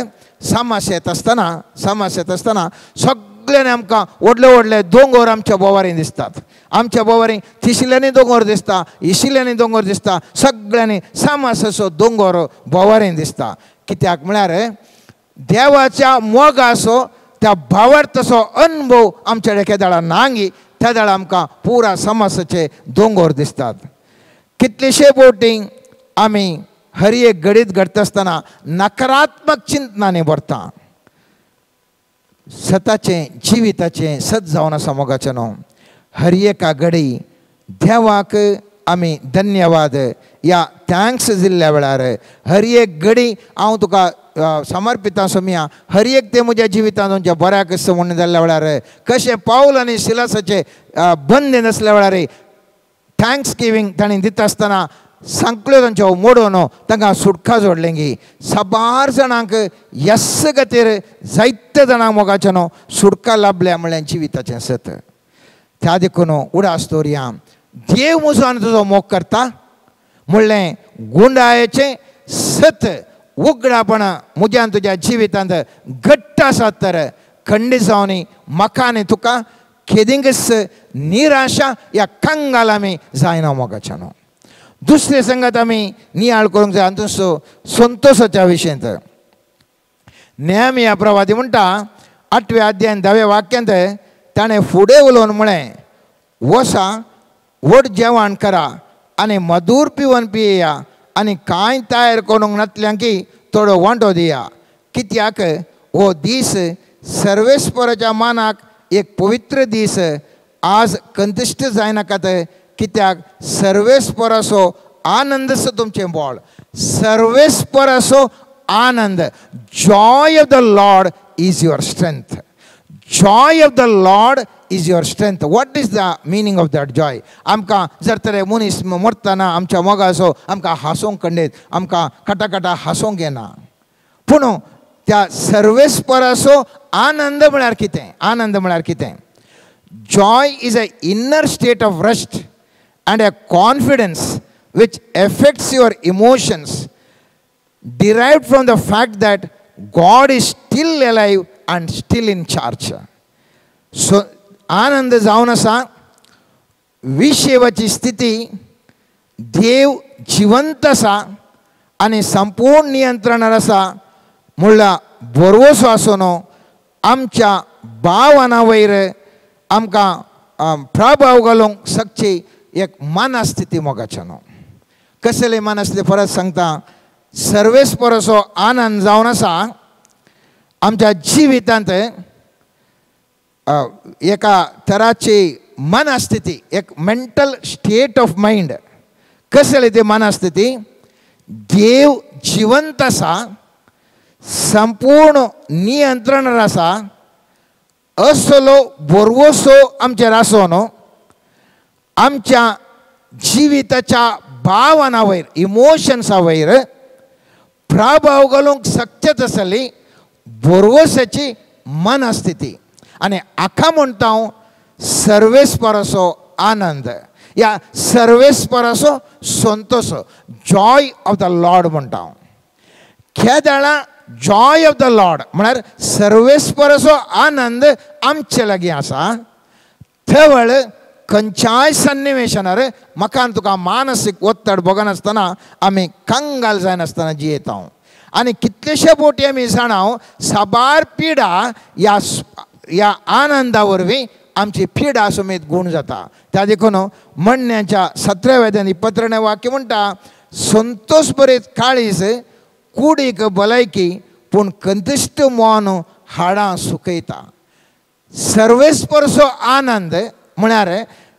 समास येत आसतना सगळ्यांनी आमकां व्हडले व्हडले दोंगर आमच्या बोवारीन दिसतात. आमच्या बोवारीन तिशिल्ल्यांनी दोंगर दिसता, इशिल्ल्यांनी दोंगर दिसता, सगळ्यांनी समास असो दोंगर बोवारीन दिसता. कित्याक म्हळ्यार देवाच्या मोगाचो त्या भावार्थाचो अनुभव आमच्या एकेदाळा नांगी त्या दाळा आमकां पुरा समासाचे दोंगर दिसतात. कितलेशे बोटींग आमी हर एक घडीत घडटा आसतना नकारात्मक चिंतनांनी भरता. सताचें जिविताचें सत जावन आसा मोगाचें न्हू. हर एका घडी देवाक आमी धन्यवाद या thanks दिल्ल्या वेळार हर एक घडी हांव तुका समर्पिता सोमिया हर एक ते म्हज्या जिवितांत तुमच्या बऱ्याक म्हणून जाल्ल्या वेळार कशें पावल आनी शिलासाचें बंद नासल्या वेळार thanks giving तांणी दिता आसतना सांकळ्यो तांच्यो मोडून तांकां सुटका जोडलें गी. साबार जाणांक यस खातीर जायते जाणांक मोगाचें न्हू सुटका लाभल्या म्हणल्यार जिविताचें सत. त्या देखून उडास दवरया देव म्हजो आनी तुजो मोग करता म्हणलें गुंडायेचें सत उगडापण म्हज्या आनी तुज्या जिवितांत घट्ट आसात तर खंडीत जावन म्हाका आनी तुका खेदिंगच निराशा या कंगाल आमी जायना मोगाचें न्हू. दुसरे संगत आमी नियाळ करूंक जाय हातूंत संतोशाच्या विशयांत. नेहमिया प्रवादी म्हणटा 8व्या अध्यायान 10व्या वाक्यांत ताणें फुडें उलोवन म्हळें वसा व्हड जेवण करा आनी मधूर पिवन पिया आनी कांय तयार करूंक नातल्यांकी थोडो वांटो दिया. कित्याक हो दीस सर्वेस्पराच्या मानाक एक पवित्र दीस. आज कंतिश्ट जायनाकात कित्याक सर्वेस्पराचो आनंद तुमचें बळ. सर्वेस्पराचो आनंद, joy of the Lord is your strength. Joy of the Lord is your strength. What is the meaning of that joy? आमकां जर तर मनीस मरतना आमच्या मोगाचो आमकां हांसूंक कंडेत, आमकां कटाकटा हांसूंक येना. पूण त्या सर्वेस्पराचो आनंद म्हळ्यार कितें? आनंद म्हळ्यार कितें? Joy is a inner state of rest and a confidence which affects your emotions derived from the fact that God is still alive and still in charge. So आनंद जावन आसा विशेवाची स्थिती, देव जिवंत आसा आनी संपूर्ण नियंत्रणार आसा म्हणल्यार भरवसो आसून आमच्या भावना वयर आमकां प्रभाव घालूंक शकची एक मनस्थिती मोगाचें न्हू. कसली मनस्थिती परत सांगता, सर्वेस्पराचो आनंद जावन आसा आमच्या जिवितांत एका तराची मनस्थिती, एक मेंटल स्टेट ऑफ मायंड. कसली ती मनस्थिती? देव जिवंत आसा, संपूर्ण नियंत्रण आसा, असलो भरवसो आमचेर आसून आमच्या जिविताच्या भावना वयर, इमोशन्सा वयर प्रभाव घालूंक शकचेच आसली भरवसाची मनस्थिती. आनी हाका म्हणटा हांव सर्वेस्पराचो आनंद या सर्वेस्पराचो संतोष, जॉय ऑफ the Lord म्हणटा हांव. केदाळा जॉय ऑफ the Lord म्हळ्यार सर्वेस्पराचो आनंद आमचे लागीं आसा. थवळ खंयच्याय सन्निवेशनार म्हाका आनी तुका मानसीक ओत्तड भोगनासतना आमी कंगाल जायनासतना जियेता. आनी कितलेशे बोटी आमी जाणा साबार पिडा ह्या ह्या आनंदा वरवीं आमची पिडा समेत गूण जाता. त्या देखून म्हणण्याच्या 17व्या अध्यायांत 22 वाक्य म्हणटा, संतोष बरेच काळीज कुडीक भलायकी पूण कंतिश्ट मन हाडां सुकयता. सर्वेस्परचो आनंद म्हळ्यार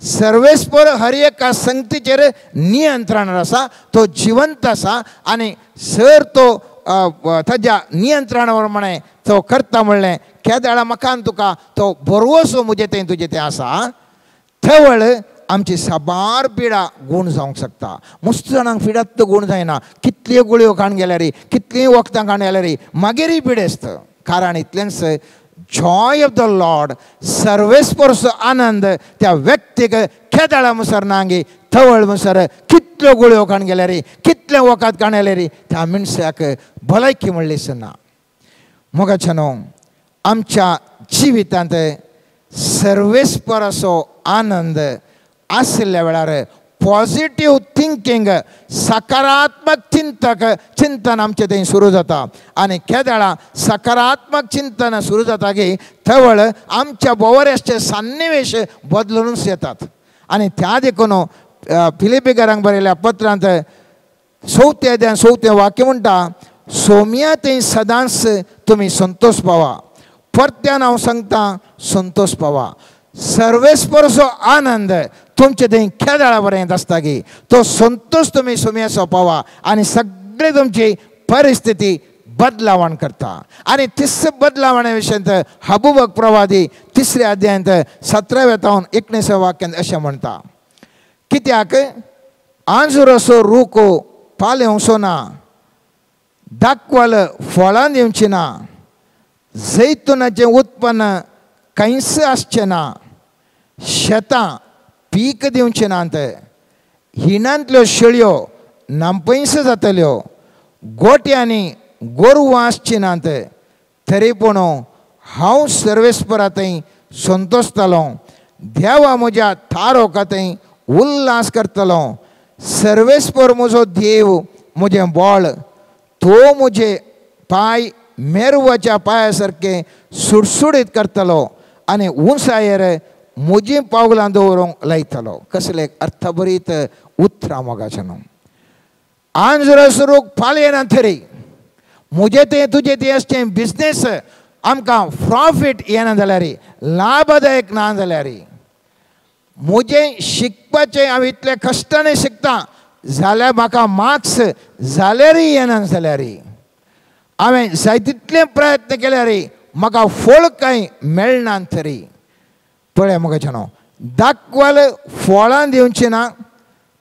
सर्वेस्पर हर एका संगतीचेर नियंत्रण आसा, तो जिवंत आसा आनी सर तो ताज्या नियंत्रणा प्रमाणे तो करता म्हणलें केदाळा म्हाका आनी तुका तो भरवसो म्हजे तें तुजें तें आसा. थवळ आमची साबार पिडा गूण जावंक शकता. मस्त जाणांक पिडात गूण जायना, कितल्यो गुळयो खाण गेल्यार, कितलीं वखदां खाण गेल्यार मागीरय पिडेस्त. कारण इतलेंच जॉय ऑफ the Lord, सर्वेस्परचो आनंद त्या व्यक्तीक खेदाळा मुसर नांगी थवळ मुसर कितल्यो गुळयो खाण गेल्यार, कितलें वखद खाण गेल्यार त्या मनशाक भलायकी म्हणलीच ना. मोगाच्या न्हू, आमच्या जिवितांत सर्वेस्पराचो आनंद आशिल्ल्या वेळार पॉझिटीव थिंकींग, सकारात्मक चिंतक चिंतन आमचें थंय सुरू जाता. आनी केदळा सकारात्मक चिंतन सुरू जाता की थवळ आमच्या भोंवऱ्याचे सन्निवेश बदलूनच येतात. आनी त्या देखून फिलिपीकारांक बरयल्या पत्रांत चवथ्या अध्याय चवथें वाक्य म्हणटा, सोम्या थंय सदांच तुमी संतोष पावा. परत्यान हांव सांगता संतोष पावा. सर्वेस्परचो आनंद तुमचे थंय खेदाळा पर्यंत आसता की तो संतोष तुमी सोम्याचो पावा आनी सगळे तुमची परिस्थिती बदलावण करता. आनी तिसरे बदलावणा विशयांत हबुबक प्रवादी तिसऱ्या अध्यायांत 17व्या तावन 19व्या वाक्यांत अशें म्हणटा, कित्याक आंजुराचो रूख पालेवचो ना, दाखवाल फळां दिवची ना, जैतुनाचें उत्पन्न कांयच आसचें ना, शेतां पीक दिवचें नात, हिणांतल्यो शेळयो नामपयस जातल्यो, गोट्यांनी गोरवां आसचीं नात, तरी पूण हांव सर्वेस्परा थंय संतोशतलो, देवा म्हज्या थारोका थंय उल्हास करतलो. सर्वेस्पर म्हजो देव म्हजें बळ, तो म्हजे पांय मेरवाच्या पांया सारकें सुडसुडीत करतलो आनी उंचायेर म्हजीं पावलां दवरूंक लायतलो. कसले अर्थभरीत उतरां मोगाचें न्हू. आंजुराचो रूख पालयना तरी म्हजें तें तुजें तें आसचें बिजनेस आमकां प्रॉफीट येना जाल्यार, लाभदायक ना जाल्यार, म्हजें शिकपाचें हांव इतले कश्टान शिकता जाल्यार म्हाका मार्क्स जाल्यारय येना जाल्यार, हांवें जाय तितले प्रयत्न केल्यार म्हाका फळ कांय मेळना तरी, पळय म्हाका न्हू, दाखवाल फळां दिवचीं ना,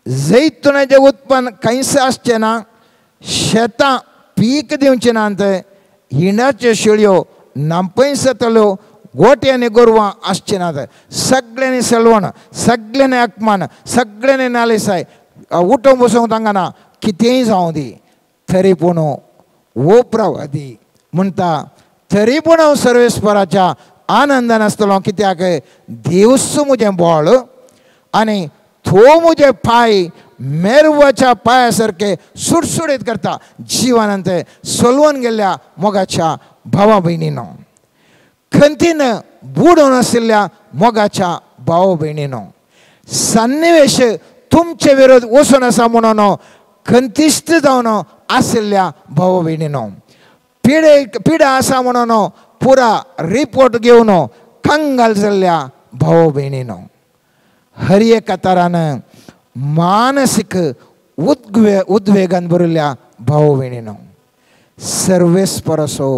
जैतुनाचें उत्पन्न कांयच आसचें ना, शेतां पीक दिवचें नात, हिंडाच्यो शेळयो नामपयस जातल्यो, गोट्यांनी गोरवां आसचीं नात. सगळ्यांनी सलवण, सगळ्यांनी अपमान, सगळ्यांनी नालिसाय, उठोवंक बसूंक तांकां ना, कितेंय जावं दी, तरी पूण हो प्रवादी म्हणटा तरी पूण हांव सर्वेस्पराच्या आनंदान आसतलो. कित्याक देवूच म्हजें बळ आनी तो म्हजे पांय मेरवाच्या पांया सारके सुडसुडीत करता. जिवनांत सोलवून गेल्ल्या मोगाच्या भावा भयणीनो, खंतीन बुडोवन आशिल्ल्या मोगाच्या भावा भयणीनो, सन्निवेश तुमचे विरोध वचून आसा म्हणून खंतिश्ट जावन आशिल्ल्या भावा भयणीनो, पिडा आसा म्हणून पुरा रिपोर्ट घेवन कंगाल जाल्ल्या भाव भयणीनो, हर एका तरान मानसीक उद्वेगान भरिल्ल्या भाव भयणीनो, सर्वेस्पराचो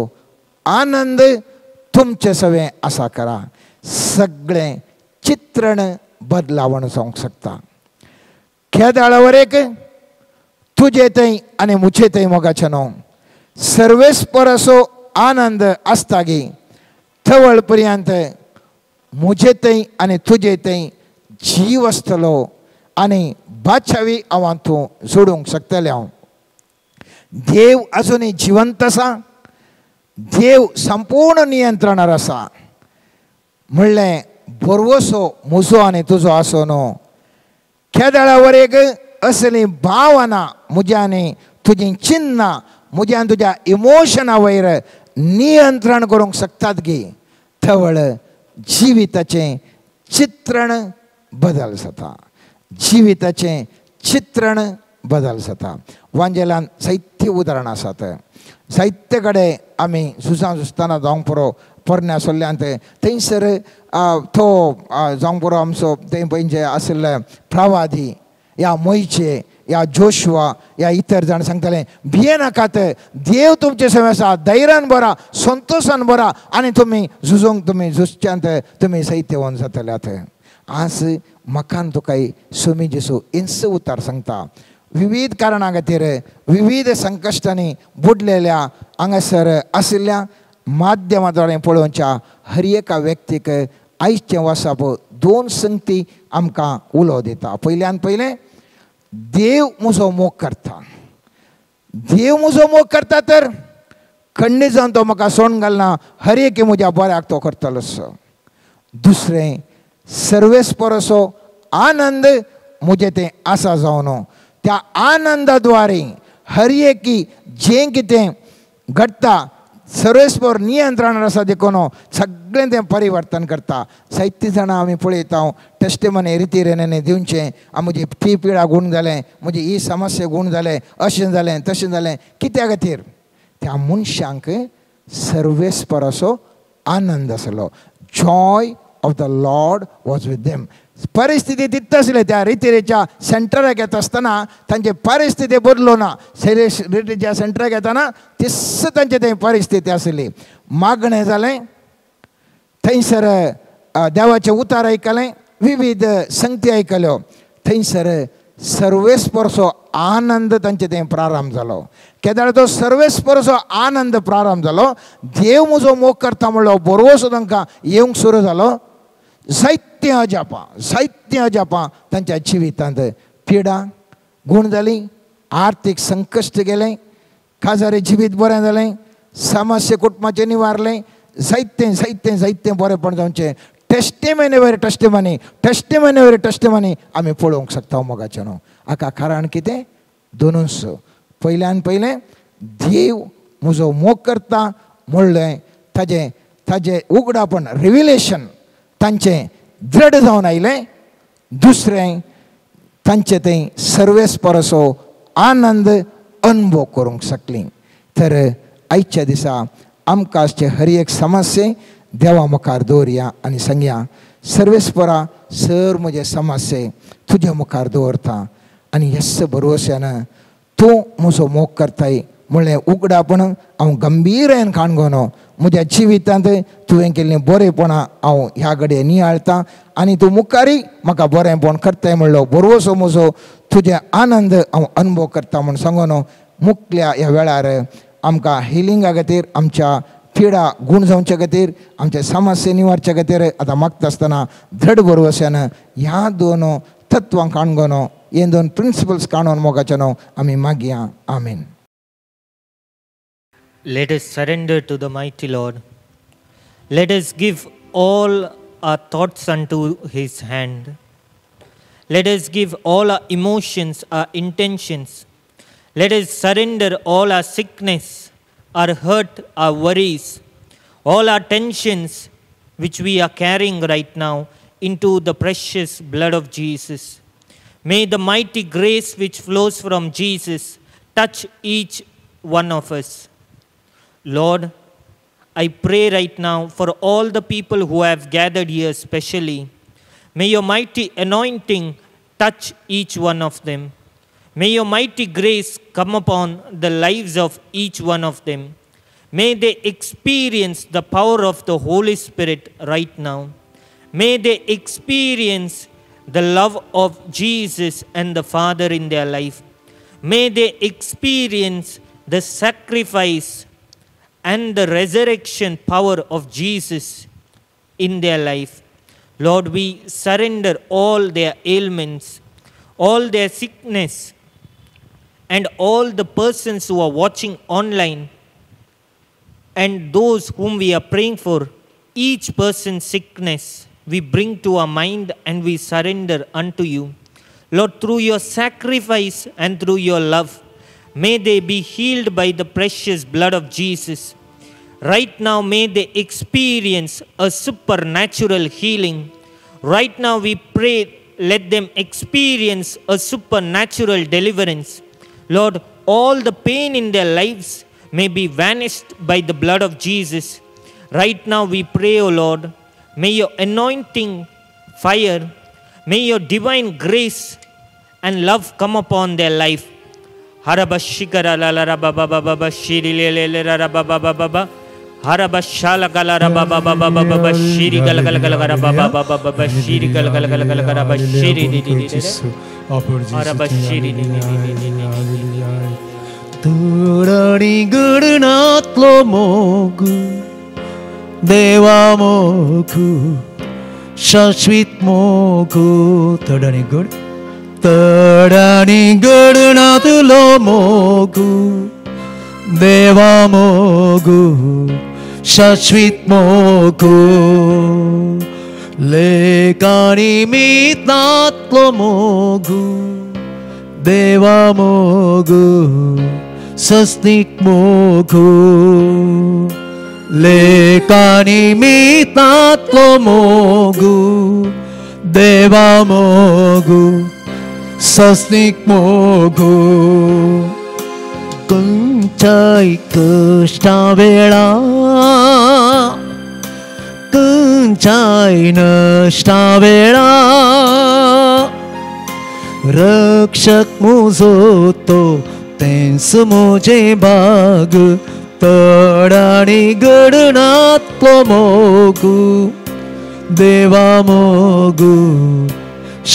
आनंद तुमचे सवें आसा करा. सगळें चित्रण बदलावण जावंक शकता. खेदाळावर एक तुजे थंय आनी म्हजे थंय मोगाचें न्हू, सर्वेस्पराचो आनंद आसता गी थवळ पर्यंत म्हजे थंय आनी तुजे थंय जीव आसतलो आनी बादशावी हांव तूं जोडूंक शकतलें. हांव देव अजुनूय जिवंत आसा, देव संपूर्ण नियंत्रणार आसा म्हणलें भरवसो म्हजो आनी तुजो आसो न्हू. खेदाळावर एक असली भावना म्हज्या आनी तुजी चिन्नां म्हज्या आनी तुज्या इमोशना वयर नियंत्रण करूंक शकतात गी थवळ जिविताचें चित्रण बदल जाता. जिविताचें चित्रण बदल जाता. वांजेलान जायतीं उदाहरणां आसात. जायते कडेन आमी झुजां झुजतना जावंक पुरो पोरण्या सोल्ल्यांत थंयसर तो जावंक पुरो आमचो थंय पळय आशिल्ले प्रवादी या मोयचे या जोशवा या इतर जाण सांगताले, भियेनाकात, देव तुमचे सवे आसा, धैर्यान बरा, संतोशान बरा आनी तुमी झुजूंक तुमी झुजच्यांत तुमी सैत्यवन जातल्यात. आज म्हाका तुकाय स्वामी जेसू इंस उतार सांगता. विविध कारणां खातीर विविध संकश्टांनी बुडलेल्या हांगासर आशिल्ल्या माध्यमाद्वारे पळोवच्या हर एका व्यक्तीक आयचें वाचप दोन संगती आमकां उलो दिता. पयल्यान पयलें, देव म्हजो मोग करता. देव म्हजो मोग करता तर खंडीत जावन तो म्हाका सोडून घालना, हर एके म्हज्या बऱ्याक तो करतलो. दुसरें, सर्वेस्परसो आनंद म्हजें तें आसा जावन त्या आनंदाद्वारे हर एकी जें कितें घडटा सर्वेस्पर नियंत्रणार आसा देखून सगळें तें परिवर्तन करता. जायतीं जाणां आमी पळयता टेस्टिमनी रिती रेनेने दिवचें, म्हजी ती पिडा गूण जालें, म्हजी ही समस्या गूण जालें, अशें जालें तशें जालें. कित्या खातीर? त्या मनशांक सर्वेस्पराचो आनंद आसलो. Joy of the Lord was with them. परिस्थिती तितली आसली त्या रितिरेच्या सेंटराक येता आसतना तांची परिस्थिती बदलो ना. रितीच्या सेंटराक येतना तीच तांची थंय परिस्थिती आसली. मागणें जालें, थंयसर देवाचें उतार आयकलें, विविध संगती आयकल्यो, थंयसर सर्वेस्परचो आनंद तांचे थंय प्रारंभ जालो. केदाळ तो सर्वेस्परचो आनंद प्रारंभ जालो, देव म्हजो मोग करता म्हणलो बरोसो तांकां येवंक सुरू जालो. जायतीं अजापां, जायतीं अजापां तांच्या जिवितांत. पिडा गूण जाली, आर्थीक संकश्ट गेलें, काजारी जिवीत बरें जालें, समस्या कुटुंबाचें निवारलें, जायतें जायतें जायतें बरेंपण जावचें. टेस्टिमनी वयर टेस्टिमनी, टेस्टिमनी वयर टेस्टिमनी आमी पळोवंक शकता मोगाचें न्हू. हाका कारण कितें? दोनूच. पयल्यान पयलें, देव म्हजो मोग करता म्हणलें ताजें ताजें उगडापण रिविलेशन तांचें दृढ जावन आयलें. दुसरें, तांचे थंय सर्वेस्परसो आनंद अनुभव करूंक शकलीं. तर आयच्या दिसा आमकां आसचे हर एक समस्ये देवा मुखार दवरया आनी सांगया, सर्वेस्परा सर म्हजे समस्ये तुज्या मुखार दवरता आनी येस भरवश्यान तूं म्हजो मोग करताय म्हणलें उगडापण हांव गंभीरायेन काणगोनो म्हज्या जिवितांत तुवें केल्लीं बरेपणां हांव ह्या घडये नियाळटा आनी तूं मुखारय म्हाका बरेंपण करताय म्हणलो बरोसो म्हजो तुजें आनंद हांव अनुभव करता म्हूण सांगून मुखल्या ह्या वेळार आमकां हिलिंगा खातीर, आमच्या पिडा गूण जावचे खातीर, आमच्या समस्या निवारचे खातीर आतां मागता आसतना दृढ भरवश्यान ह्या दोन तत्वां काणगोनो, हे दोन प्रिंसिपल्स काणून मोगाचे न्हू आमी मागया. आमीन. Let us surrender to the mighty Lord. Let us give all our thoughts unto His hand. Let us give all our emotions, our intentions. Let us surrender all our sickness, our hurt, our worries, all our tensions which we are carrying right now into the precious blood of Jesus. May the mighty grace which flows from Jesus touch each one of us. Lord, I pray right now for all the people who have gathered here especially. May your mighty anointing touch each one of them. May your mighty grace come upon the lives of each one of them. May they experience the power of the Holy Spirit right now. May they experience the love of Jesus and the Father in their life. May they experience the sacrifice and the resurrection power of Jesus in their life. Lord, we surrender all their ailments, all their sickness, and all the persons who are watching online and those whom we are praying for, each person's sickness we bring to our mind and we surrender unto you. Lord, through your sacrifice and through your love, may they be healed by the precious blood of Jesus. Right now, may they experience a supernatural healing. Right now, we pray, let them experience a supernatural deliverance. Lord, all the pain in their lives may be vanished by the blood of Jesus. Right now, we pray, O Lord, may your anointing fire, may your divine grace and love come upon their life. Harabashikara la la ba ba ba ba ba shiri le le le ra ba ba ba ba ba. Harabashala gala ba ba ba ba ba ba shiri gala gala gala gala ba ba ba ba ba ba shiri gala gala gala gala gala ba shiri di di di di. Harabashiri di di di di di. Turani gurunatlo mogu deva mogu shashvit mogu Tadani gur Tadani gurunatlo mogu deva mogu shashvit mogu lekani mitnatlo mogu deva mogu sasnik mogu lekani mitnatlo mogu deva mogu sasnik mogu Kunchay kashta vela Kunchay nashta vela Rakshak muzo to tens mujhe bag Tadani gurunatlo mogu deva mogu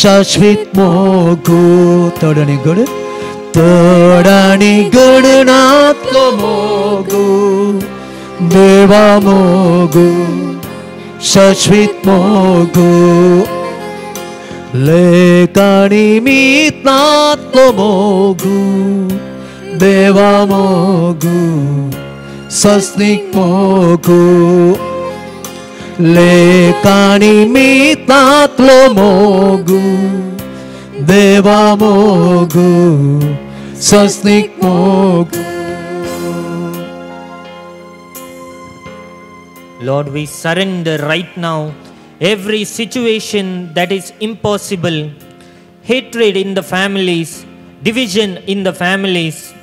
shashvit mogu Tadani gur Tadani gurunatlo mogu deva mogu shashvit mogu lekani mitnatlo mogu deva mogu sasnik mogu lekani mitnatlo mogu deva mogu sasnik mogu. Lord, we surrender right now every situation that is impossible, hatred in the families, division in the families.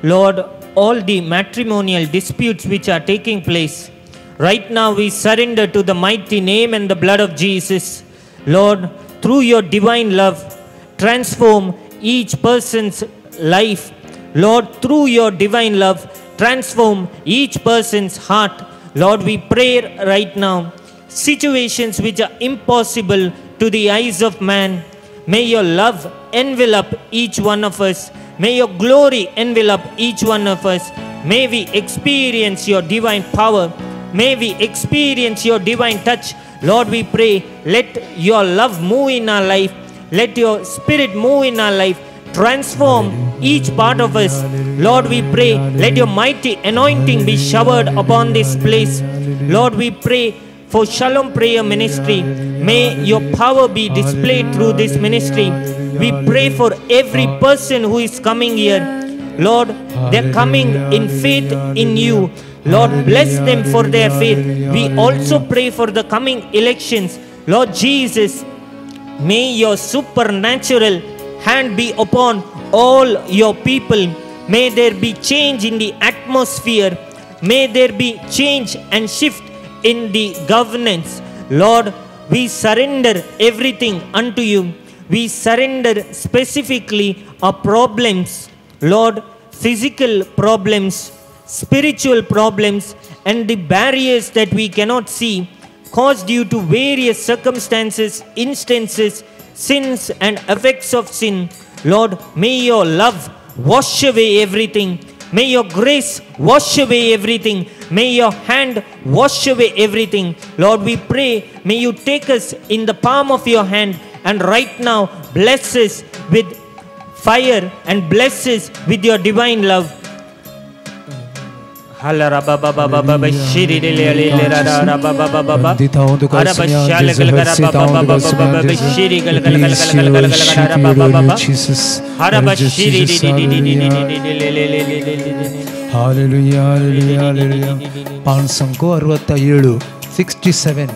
Lord, all the matrimonial disputes which are taking place, right now we surrender to the mighty name and the blood of Jesus. Lord, through your divine love, transform each person's life. Lord, through your divine love, transform each person's heart. Lord, we pray right now, situations which are impossible to the eyes of man, may your love envelop each one of us. May your glory envelop each one of us. May we experience your divine power. May we experience your divine touch. Lord, we pray, let your love move in our life. Let your spirit move in our life. Transform each part of us. Lord, we pray, let your mighty anointing be showered upon this place. Lord, we pray for Shalom Prayer Ministry. May your power be displayed through this ministry. We pray for every person who is coming here. Lord, they're coming in faith in you. Lord, bless them for their faith. We also pray for the coming elections. Lord Jesus, may your supernatural hand be upon all your people. May there be change in the atmosphere. May there be change and shift in the governance. Lord, we surrender everything unto you. We surrender specifically our problems. Lord, physical problems, spiritual problems, and the barriers that we cannot see caused due to various circumstances, instances, sins and effects of sin. Lord, may your love wash away everything. May your grace wash away everything. May your hand wash away everything. Lord, we pray, may you take us in the palm of your hand and right now bless us with fire and bless us with your divine love. Hallelujah, hallelujah, hallelujah. ಪಾನ್ಸಂಕು 67 67.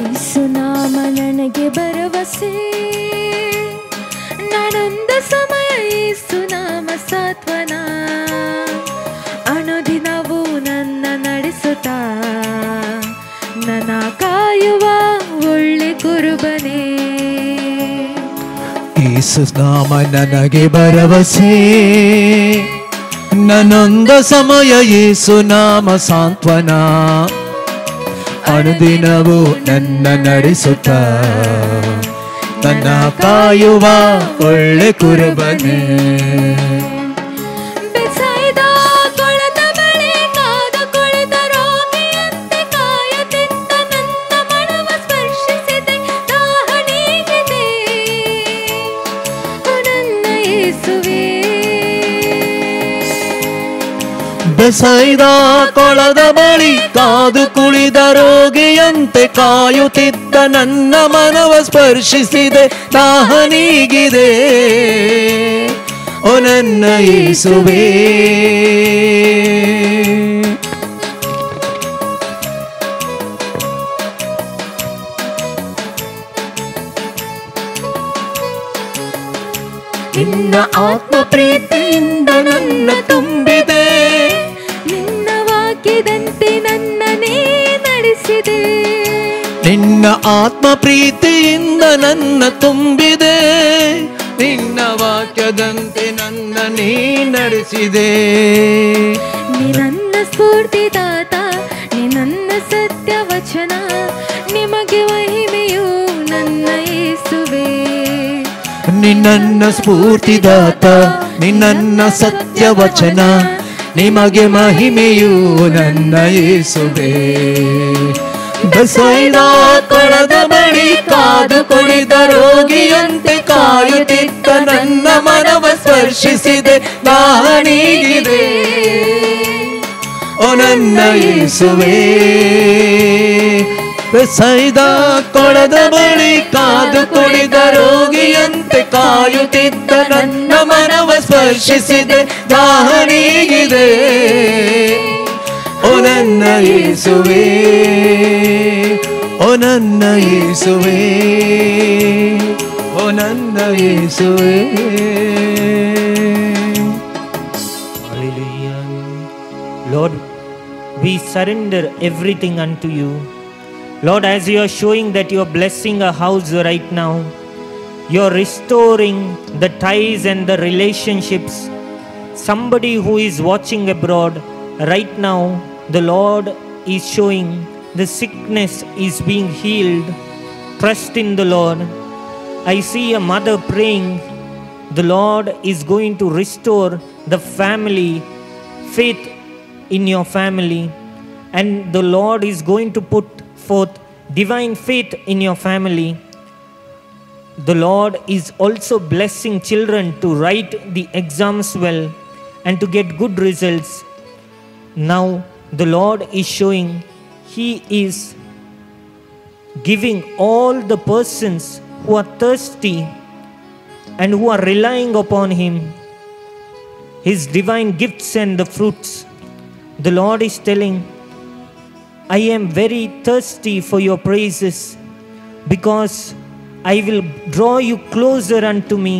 ಯೇಸುನಾಮ ನನಗೆ ಭರವಸೆ, ನಾನೊಂದ ಸಮಯ ಯೇಸುನಾಮ ಸಾತ್ವನ, ಅನುದಿನವೂ ನನ್ನ ನನ್ನ ಕಾಯುವ ಒಳ್ಳೆ ಕುರುಬನೇ. ಯೇಸು ನಾಮ ನನಗೆ ಭರವಸೆ, ನನ್ನೊಂದ ಸಮಯ ಯೇಸು ನಾಮ ಸಾಂತ್ವನ, ಅನುದಿನವೂ ನನ್ನ ನಡೆಸುತ್ತ ನನ್ನ ಕಾಯುವ ಒಳ್ಳೆ ಕುರುಬನೇ. ಬೆಸೈದ ಕೊಳದ ಬಳಿ ಕಾದು ಕುಳಿದ ರೋಗಿಯಂತೆ ಕಾಯುತ್ತಿದ್ದ ನನ್ನ ಮನವ ಸ್ಪರ್ಶಿಸಿದೆ, ದಾಹ ನೀಗಿದೆ ಓ ನನ್ನ ಯೇಸುವೇ. ನಿನ್ನ ಆತ್ಮ ಪ್ರೀತಿಯಿಂದ ನನ್ನ ತುಂಬಿದೆ, ನಿನ್ನ ವಾಕ್ಯದಂತೆ ನನ್ನನೇ ನಡೆಸಿದೆ, ನಿನ್ನ ಆತ್ಮ ಪ್ರೀತಿಯಿಂದ ನನ್ನ ತುಂಬಿದೆ, ನಿನ್ನ ವಾಕ್ಯದಂತೆ ನನ್ನನೇ ನಡೆಸಿದೆ. ನೀ ನನ್ನ ಸ್ಫೂರ್ತಿದಾತ, ನೀ ನನ್ನ ಸತ್ಯ ವಚನ, ನಿಮಗೆ ಮಹಿಮೆಯು ನನ್ನ ಯೇಸುವೇ. ನಿನ್ನ ಸ್ಫೂರ್ತಿದಾತ, ನಿನ್ನ ಸತ್ಯ ವಚನ, ನಿಮಗೆ ಮಹಿಮೆಯು ನನ್ನ ಯೇಸುವೇ. ಬೆಸೈದ ಕೊಳದ ಬಳಿ ಕಾದು ಕುಳಿದ ರೋಗಿಯಂತೆ ಕಾಯುತ್ತಿದ್ದ ನನ್ನ ಮನವ ಸ್ಪರ್ಶಿಸಿದೆ, ದಾಹ ನೀಗಿದೆ ಓ ನನ್ನ ಯೇಸುವೇ. ಬೆಸೈದ ಕೊಳದ ಬಳಿ ಕಾದು ಕುಳಿದ ರೋಗಿಯಂತೆ ಕಾಯುತ್ತಿದ್ದ ನನ್ನ ಮನವ ಸ್ಪರ್ಶಿಸಿದೆ, ದಾಹ ನೀಗಿದೆ ಓ ನನ್ನ ಯೇಸುವೇ, ಓ ನನ್ನ ಯೇಸುವೇ, ಓ ನನ್ನ ಯೇಸುವೇ. Hallelujah. Lord, we surrender everything unto you. Lord, as you are showing that you are blessing a house right now, you are restoring the ties and the relationships. Somebody who is watching abroad right now, the Lord is showing the sickness is being healed. Trust in the Lord. I see a mother praying. The Lord is going to restore the family, faith in your family. And the Lord is going to put forth divine faith in your family. The Lord is also blessing children to write the exams well and to get good results. Now the Lord is showing He is giving all the persons who are thirsty and who are relying upon Him His divine gifts and the fruits. The Lord is telling, I am very thirsty for your praises, because I will draw you closer unto me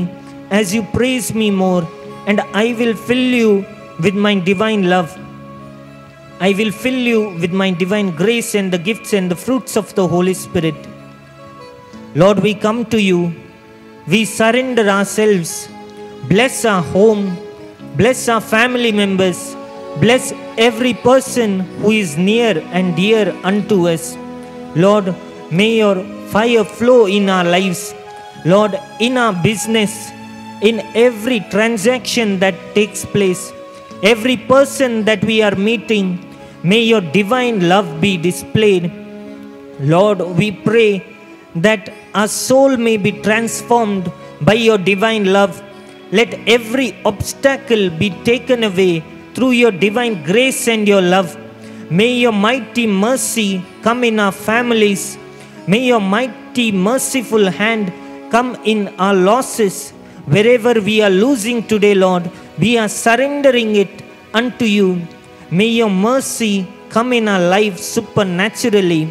as you praise me more, and I will fill you with my divine love. I will fill you with my divine grace and the gifts and the fruits of the Holy Spirit. Lord, we come to you. We surrender ourselves. Bless our home. Bless our family members. Bless every person who is near and dear unto us. Lord, may your fire flow in our lives. Lord, in our business, in every transaction that takes place, every person that we are meeting, may your divine love be displayed. Lord, we pray that our soul may be transformed by your divine love. Let every obstacle be taken away through your divine grace and your love. May your mighty mercy come in our families. May your mighty merciful hand come in our losses. Wherever we are losing today, Lord, we are surrendering it unto you. May your mercy come in our life supernaturally,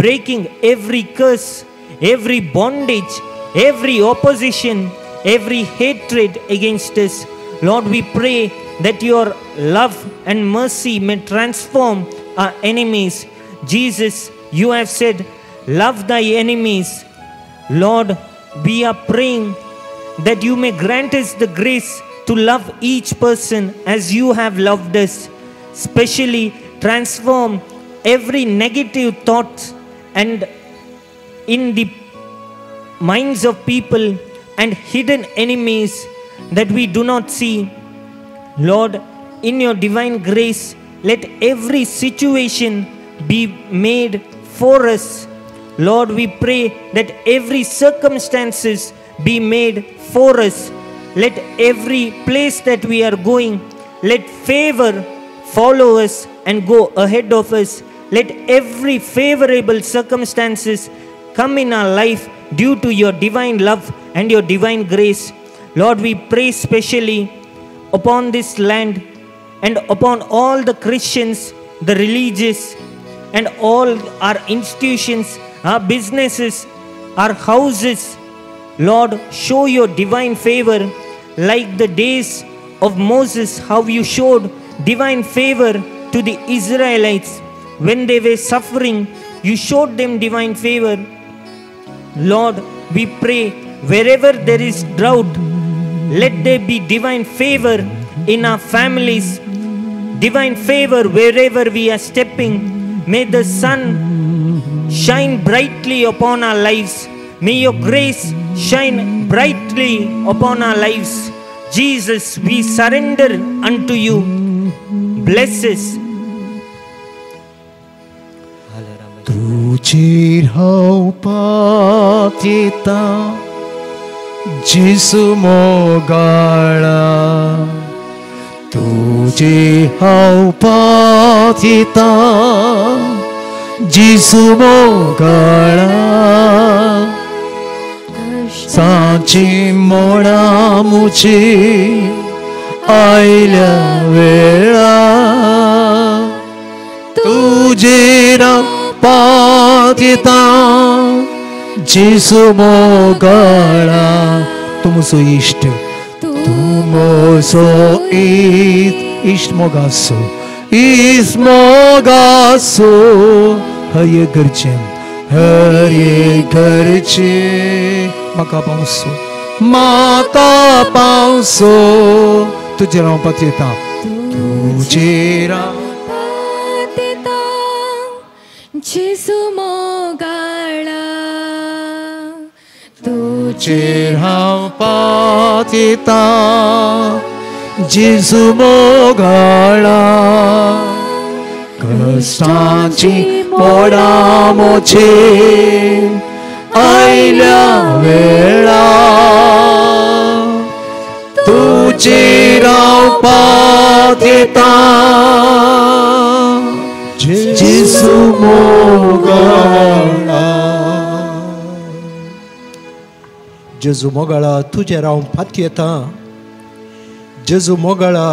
breaking every curse, every bondage, every opposition, every hatred against us. Lord, we pray that your love and mercy may transform our enemies. Jesus, You have said, love thy enemies. Lord, we are praying that you may grant us the grace to love each person as you have loved us. Especially transform every negative thought and in the minds of people and hidden enemies that we do not see. Lord, in your divine grace, let every situation be made for us. Lord, we pray that every circumstances be made for us. Let every place that we are going, let favor follow us and go ahead of us. Let every favorable circumstances come in our life due to your divine love and your divine grace. Lord, we pray specially upon this land and upon all the Christians, the religious, and all our institutions, our businesses, our houses. Lord, show your divine favor like the days of Moses, how you showed divine favor to the Israelites when they were suffering. You showed them divine favor. Lord, we pray wherever there is drought, let there be divine favor in our families, divine favor wherever we are stepping. May the sun shine brightly upon our lives. May your grace shine brightly upon our lives. Jesus, we surrender unto you. Bless us. तुझेर हांव पातयेता जेजू मोगाळा, तुझेर हांव पातयेता जेजू मोगाळा, सांची मोडा मुझे आयल्या वेळा, तुझेर पातयेता जेजू मोगाळा. तुमचो इश्ट, तुमचो इश्ट मोगासो, इश्ट मोगासो, हर घरचें, हर घरचें म्हाका पावसो, म्हाका पावसो, तुजेर हांव पातयेता, तुजेर पातयेता जेजू मोगाळा, तुजेर हांव पातयेता जेजू मोगाळा, कश्टांची मोडा मोचे आयल्या वेळा, तुजेर हांव पातयेता जेजू मोगाळा. जेजू मोगाळा, तुजेर हांव पातयेता. जेजू मोगाळा,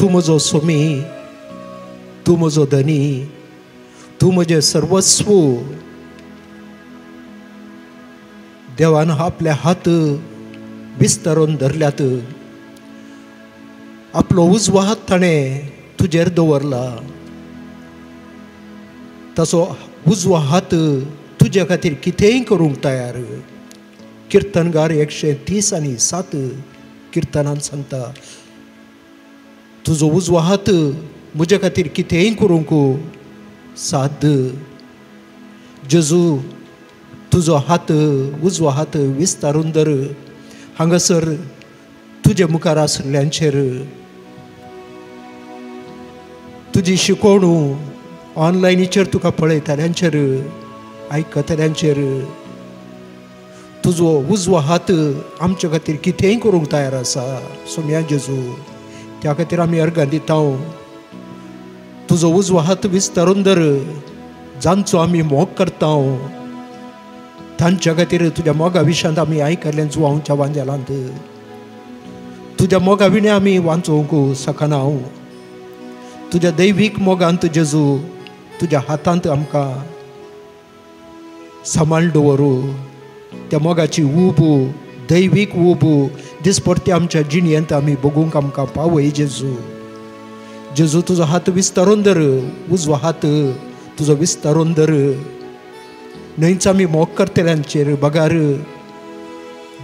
तूं म्हजो सोमी, तूं म्हजो धनी, तूं म्हजें सर्वस्व. देवान आपले हात विस्तारून धरल्यात, आपलो उजवो हात ताणें तुजेर दवरला. ताचो उजवो हात तुजे खातीर कितेंय करूंक तयार. किर्तनगार 130 आणि 7 किर्तनान सांगता, तुजो उजवो हात म्हजे खातीर कितेंय करूंक साद. जेजू, तुजो हात, उजवो हात विस्तारून धर हांगासर तुजे मुखार आसल्ल्यांचेर. तुजी शिकवण ऑनलायनीचेर तुका पळयतल्यांचेर, आयकतल्यांचेर तुजो उजवो हात आमचे खातीर कितेंय करूंक तयार आसा. सोम्या जेजू, त्या खातीर आमी अर्गां दिता. तुजो उजवो हात विस्तारून धर जांचो आमी मोग करता तांच्या खातीर. तुज्या मोगा विशयांत आमी आयकल्लें जुवांच्या वांजेलांत, तुज्या मोगा विणें आमी वांचोवंक शकना. तुज्या दैवीक मोगांत जेजू, तुज्या हातांत आमकां सांबाळ दवरू. त्या मोगाची ऊब, दैवीक ऊब दिसपडटी आमच्या जिणेंत आमी बगूंक आमकां पावय जेजू. जेजू, तुजो हात विस्तारून धर, उजवो हात तुजो विस्तारून धर न्हंयच आमी मोग करतल्यांचेर बगार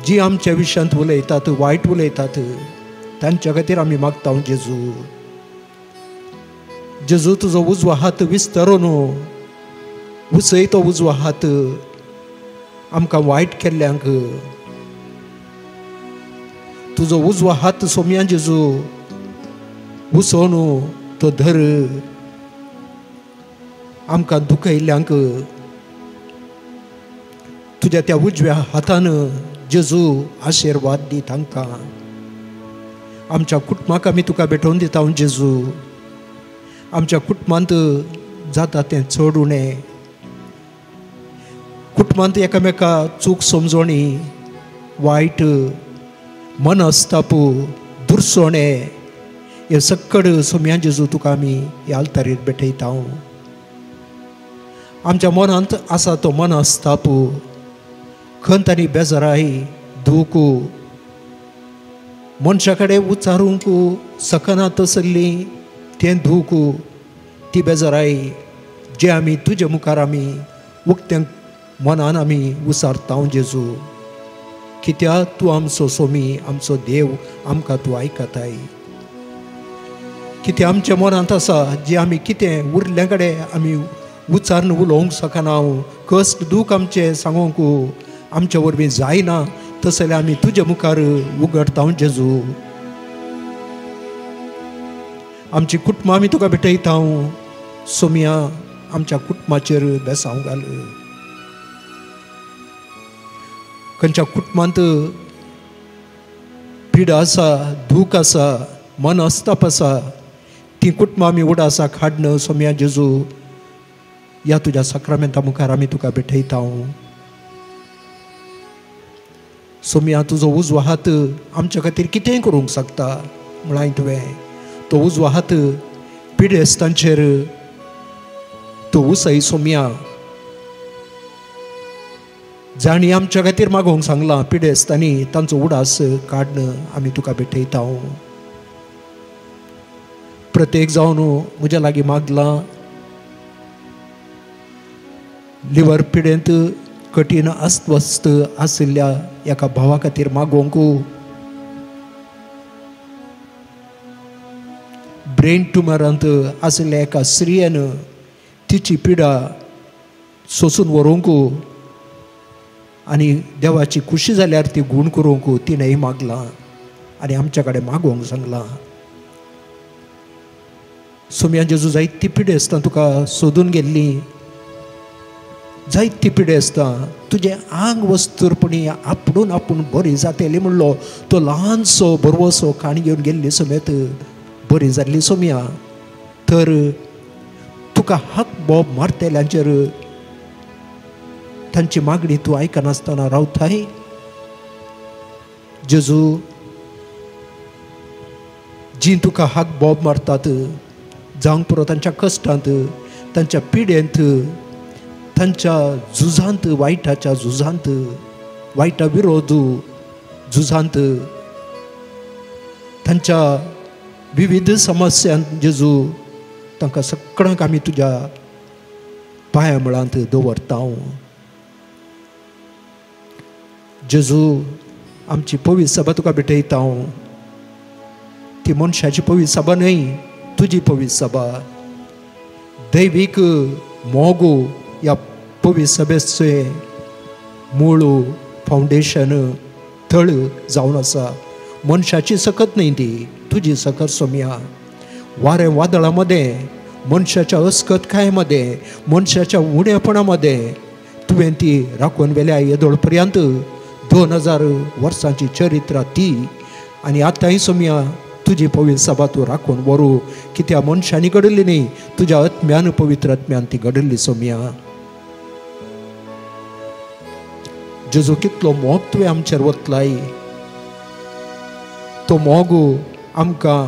जी आमच्या विशयांत उलयतात वायट उलयतात तांच्या खातीर आमी मागता जेजू. जेजू तुजो उजवो हात विस्तारून उसय तो उजवो हात आमकां वायट केल्ल्यांक. तुजो उजवो हात सोम्या जेजू उसोवन तो धर आमकां दुखयल्ल्यांक. तुज्या त्या उजव्या हातान जेजू आशिर्वाद दी तांकां. आमच्या कुटुंबाक आमी तुका भेटोवन दिता जेजू. आमच्या कुटुंबांत जाता तें चड उणें, कुटुंबांत एकामेका चूक समजोणी, वायट मनस्ताप, दुरसोणें हें सक्कड सोम्या जेजू तुका आमी ह्या आल्तारीर भेटयता. आमच्या मनांत आसा तो मनस्ताप, खंत आनी बेजाराय, दूख, मनशा कडेन उच्चारूंक शकना तसली तें दूख, ती बेजाराय जे आमी तुजे मुखार आमी उक्तें मनान आमी उसारता जेजू. कित्याक तूं आमचो सोमी, आमचो देव, आमकां तूं आयकताय. कितें आमच्या मनांत आसा जें आमी कितें उरल्या कडेन आमी उच्चारून उलोवंक शकना, कश्ट दूख आमचें सांगूंक आमच्या वरवीं जायना, तसलें आमी तुजे मुखार उगडता जेजू. आमची कुटुंबां आमी तुका भेटयता सोम्या, आमच्या कुटुंबाचेर बेसांव घाल. खंयच्या कुटुंबांत पिडा आसा, दूख आसा, मनस्ताप आसा, ती कुटुंबां आमी उडासाक हाडन सोम्या जेजू ह्या तुज्या साक्रामेंता मुखार आमी तुका भेटयता. सोम्या तुजो उजवो हात आमच्या खातीर कितेंय करूंक शकता म्हळां तुवें. तो उजवो हात पिडेस्तांचेर तो उसय सोम्या. जांणी आमच्या खातीर मागोवंक सांगलां पिडेस्तांनी तांचो उडास काडन आमी तुका भेटयता. प्रत्येक जावन म्हज्या लागीं मागलां लिवर पिडेंत कठीण अस्वस्थ आशिल्ल्या एका भावा खातीर मागोवंक, ब्रेन ट्युमरांत आशिल्ल्या एका स्त्रियेन तिची पिडा सोसून व्हरूंक आनी देवाची खुशी जाल्यार ती गूण करूंक तिणेंय मागलां आनी आमच्या कडेन मागोवंक सांगलां. सोम्या जेजू जायती पिडे आसता तुका सोदून गेल्ली, जायती पिडे आसता तुजें आंग वस्तूरपणी आपूण आपूण बरी जातली म्हणलो तो ल्हानसो बरवसो काणी घेवन गेल्ली समेत बरी जाल्ली सोम्या. तर तुका हक बोब मारतल्यांचेर तांची मागणी तूं आयकनासतना रावताय जेजू. जी तुका हक बोब मारतात जावंक पुरो तांच्या कश्टांत, तांच्या पिडेंत, तांच्या झुजांत, वायटाच्या झुजांत, वायटा विरोध झुजांत, तांच्या विविध समस्यांत जेजू तांकां सगळ्यांक आमी तुज्या पांया मुळांत दवरता. जेजू आमची पवित्र सभा तुका भेटयता. ती मनशाची पवित्र सभा न्हय, तुजी पवित्र सभा. दैवीक मोग ह्या पवित्र सभेचें मूळ फावंडेशन थळ जावन आसा. मनशाची सकत न्हय ती, तुजी सकत सोम्या. वारें वादळा मदें, मनशाच्या अस्कतकाये मदें, मनशाच्या उणेपणा मदें तुवें ती राखून व्हेल्या येदोळ पर्यंत 2000 वर्सांची चरित्र ती. आनी आतांय सोम्या तुजी पवित्र सभा तूं राखून व्हरू, कित्याक मनशांनी घडली न्ही, तुज्या आत्म्यान पवित्र आत्म्यान ती घडली सोम्या. जेजू कितलो मोग तुवें आमचेर वतलाय, तो मोग आमकां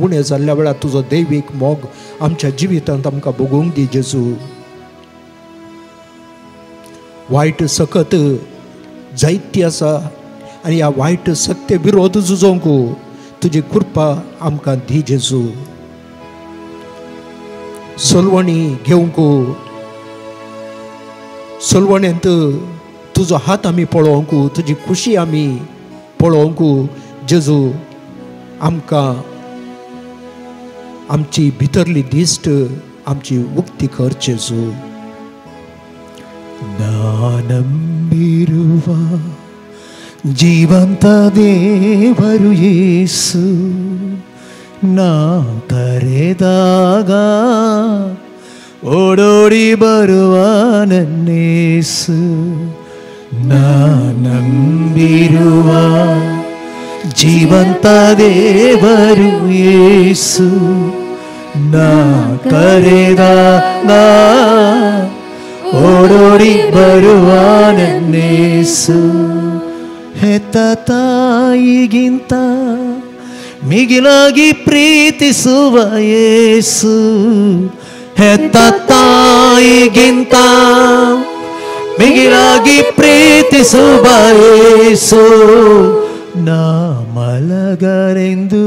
उणें जाल्ल्या वेळार तुजो दैवीक मोग आमच्या जिवितांत आमकां भोगूंक दी जेजू. वायट सकत जायती आसा आनी ह्या वायट सक्ते विरोध झुजोवंक तुजी कृपा आमकां दी जेजू. सोलवणी घेवंक सलवणेंत तुजो हात आमी पळोवंक, तुजी खुशी आमी पळोवंक जेजू आमकां आमची भितरली दिश्ट आमची उक्ती कर जेजू. ನಾನಂಬಿರುವ ಜೀವಂತ ದೇವರು ಯೇಸು, ನಾ ಕರೆದಾಗ ಓಡೋಡಿ ಬರುವ ನನ್ನೇಸು. ನಾನಂಬಿರುವ ಜೀವಂತ ದೇವರು ಯೇಸು, ನಾ ಕರೆದಾಗ ಓಡೋಡಿ ಬರುವ ನನ್ನೇಸು. ಹೆತ್ತ ತಾಯಿಗಿಂತ ಮಿಗಿಲಾಗಿ ಪ್ರೀತಿಸುವ ಯೇಸು, ಹೆತ್ತ ತಾಯಿಗಿಂತ ಮಿಗಿಲಾಗಿ ಪ್ರೀತಿಸುವ ಯೇಸು. ನಾ ಮಲಗರೆಂದು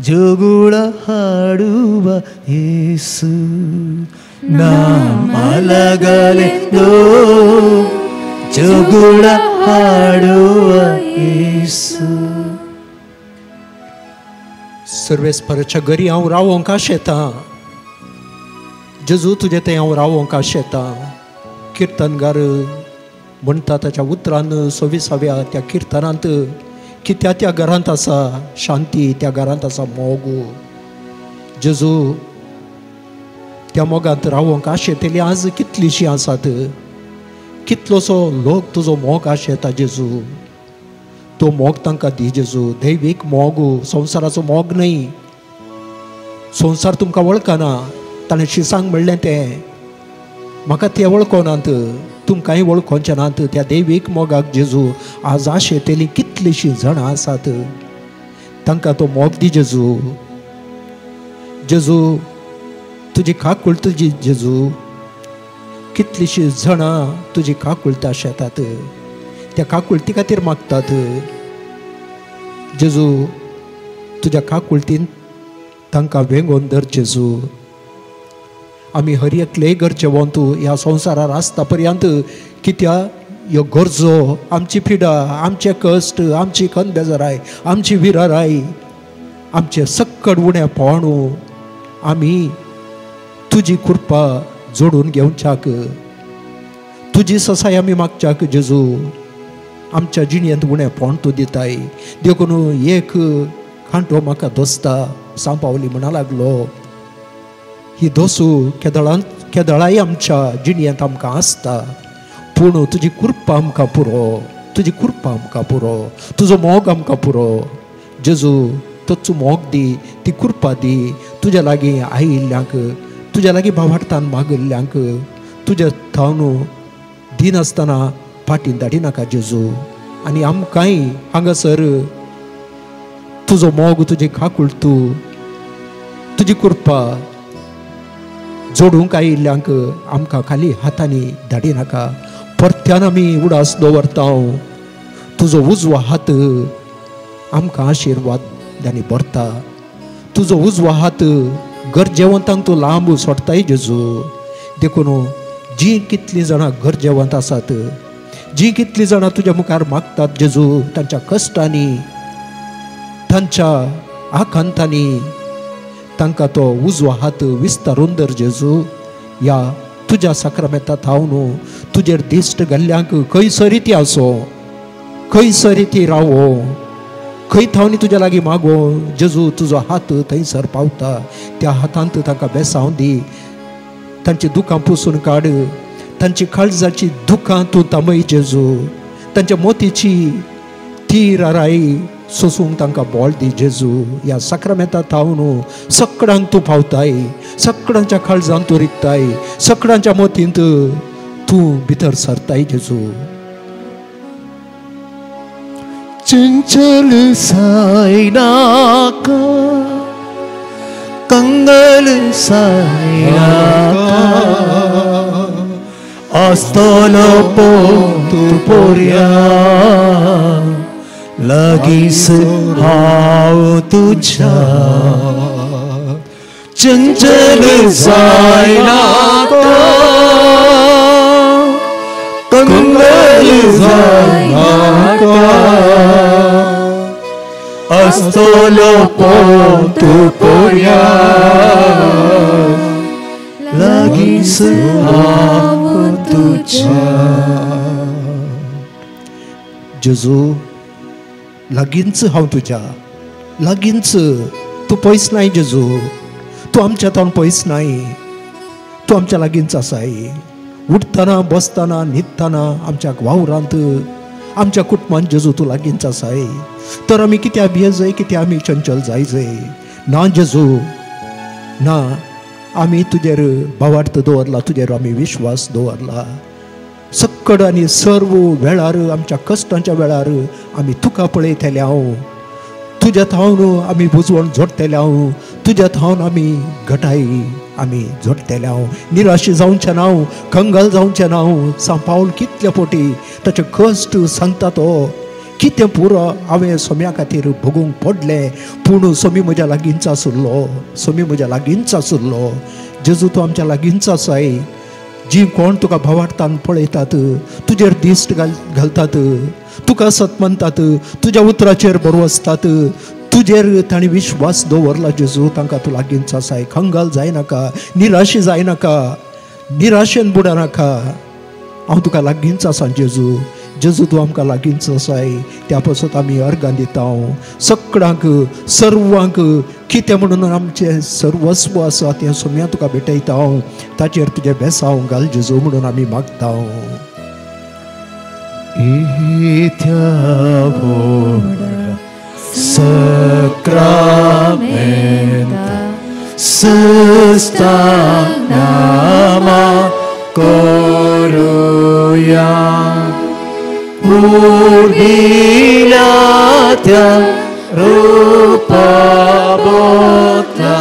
ಜೋಗುಳ ಹಾಡುವ ಯೇಸು, ನಾ ಮಲಗಲೆಂದು ಜೋಗುಳ ಹಾಡುವ ಯೇಸು. सर्वेस्पराच्या घरी हांव रावोंक आशेतां जेजू, तुजें थंय हांव रावोंक आशेतां. किर्तनगार म्हणटा ताच्या उतरान 26व्या त्या किर्तनांत की त्या त्या घरांत आसा शांती, त्या घरांत आसा मोग. जेजू त्या मोगांत रावोंक आशेतली आज कितलीशीं आसात, कितलोसो लोक तुजो मोग आशेता जेजू. तो मोग तांकां दी जेजू, दैवीक मोग, संवसाराचो मोग न्हय. संवसार तुमकां वळखना, ताणें शिसांक म्हणलें तें म्हाका ते वळखनात, तुमकांय वळखोवचे नात. त्या दैवीक मोगाक जेजू आज आशेतली कितलीशीं जाणां आसात, तांकां तो मोग दी जेजू. जेजू तुजी काकूळ तुजी जेजू, कितलीशीं जाणां तुजी काकूळत आशेतात, त्या काकुळती खातीर मागतात. जेजू तुज्या काकुळतीन तांकां वेंगोवन धर जेजू. आमी हर एकले गरजेवंत ह्या संवसारार आसता पर्यंत कित्या ह्यो गरजो, आमची पिडा, आमचे कश्ट, आमची खंद बेजाराय, आमची विराराय, आमचे सक्कड उणें पोणू आमी तुजी कृपा जोडून घेवच्याक, तुजी ससाय आमी मागच्याक जेजू. आमच्या जिणेंत उणें पोण तूं दिताय, देखून एक कांटो म्हाका दोसता. सांपावली म्हणा लागलो, ही दोसू केदळान केदळाय आमच्या जिणेंत आमकां आसता, पूण तुजी कृपा आमकां पुरो, तुजी कृपा आमकां पुरो, तुजो मोग आमकां पुरो जेजू. तोच मोग दी, ती कृपा दी तुज्या लागीं आयिल्ल्यांक, तुज्या लागीं भावार्थान मागिल्ल्यांक, तुज्या थावन दिनासतना फाटीं धाडिनाका जेजू. आनी आमकांय हांगासर तुजो मोग, तुजी काकूळ, तूं तुजी कृपा जोडूंक आयिल्ल्यांक आमकां खाली हातांनी धाडिनाका. परत्यान आमी उडास दवरता, तुजो उजवो हात आमकां आशिर्वाद आनी भरता, तुजो उजवो हात गरजेवंतांक तूं लांब सोडताय जेजू. देखून जीं कितलीं जाणां गरजेवंत आसात, जीं कितलीं जाणां तुज्या मुखार मागतात जेजू, तांच्या कश्टांनी, तांच्या आकांतांनी तांकां तो उजवो हात विस्तारून धर जेजू. ह्या तुज्या साक्रामेंता थावन तुजेर दिश्ट घाल्ल्यांक खंयसरी ती आसो, खंयसरी ती रावो, खंय थावनी तुज्या लागीं मागो जेजू, तुजो हात थंयसर पावता. त्या हातांत तांकां बेसांव दी, तांची दुकां पुसून काड, तांची काळजाची दुकां तूं तांबय जेजू, तांच्या मोतीची ती राराय सोसूंक तांकां बळ दी जेजू. ह्या साक्रामेंता थावन सकडांक तूं पावताय, सकडांच्या काळजांत तूं रिगताय, सकडांच्या मोतींत तूं भितर सरताय जेजू. चंचल सायनाका, कंगल सायनाका, आस्तलो पोतू पोर्या, लागीस हांव तुज्या. चंचल जायनाका, कंगाल जायनाका आसतलो पोंतू पोया लागींच हांव तुज्या. जेजू लागींच हांव तुज्या, लागींच. तूं पयस नाय जेजू, तूं आमच्या तावन पयस नाय, तूं आमच्या लागींच आसाय. उठतना बसतना न्हिदतना आमच्या वावरांत आमच्या कुटुंबांत जेजू तूं लागींच आसाय. तर आमी कित्याक भियेजय, कित्याक आमी चंचल जायजय ना जेजू ना. आमी तुजेर भावार्थ दवरला, तुजेर आमी विश्वास दवरला. सक्कड आनी सर्व वेळार आमच्या कश्टांच्या वेळार आमी तुका पळयतले हांव, तुज्या थावन आमी बुजवण जोडटले हांव, तुज्या थावन आमी घटाय आमी जोडटले हांव. निराशी जावचें ना, कंगाल जावचें ना. सांव पावल कितले पोटी ताचे कश्ट सांगता तो, कितें पुरो हांवें सोम्या खातीर भोगूंक पडलें, पूण सोमी म्हज्या लागींच आसुल्लो, सोमी म्हज्या लागींच आसुल्लो. जेजू तूं आमच्या लागींच आसाय. जी कोण तुका भावार्थान पळयतात, तुजेर दिश्ट घालतात, तुका सतमनतात, तुज्या उतराचेर बरवसतात, तुजेर तांणी विश्वास दवरला जेजू, तांकां तूं लागींच आसाय. कंगाल जायनाका, निराशी जायनाका, निराशेन बुडनाका. हांव तुका लागींच आसा जेजू. जेजू तूं आमकां लागींच आसाय. त्या पासत आमी अर्गां दिता सगळ्यांक सर्वांक. कितें म्हणून आमचें सर्वस्व आसा तें सोम्या तुका भेटयता हांव, ताचेर तुजें बेसांव घाल जेजू म्हणून आमी मागता. सक्रामेंता सुस्ता नामा करुया पुर्विल्या त्या रुपा बोतला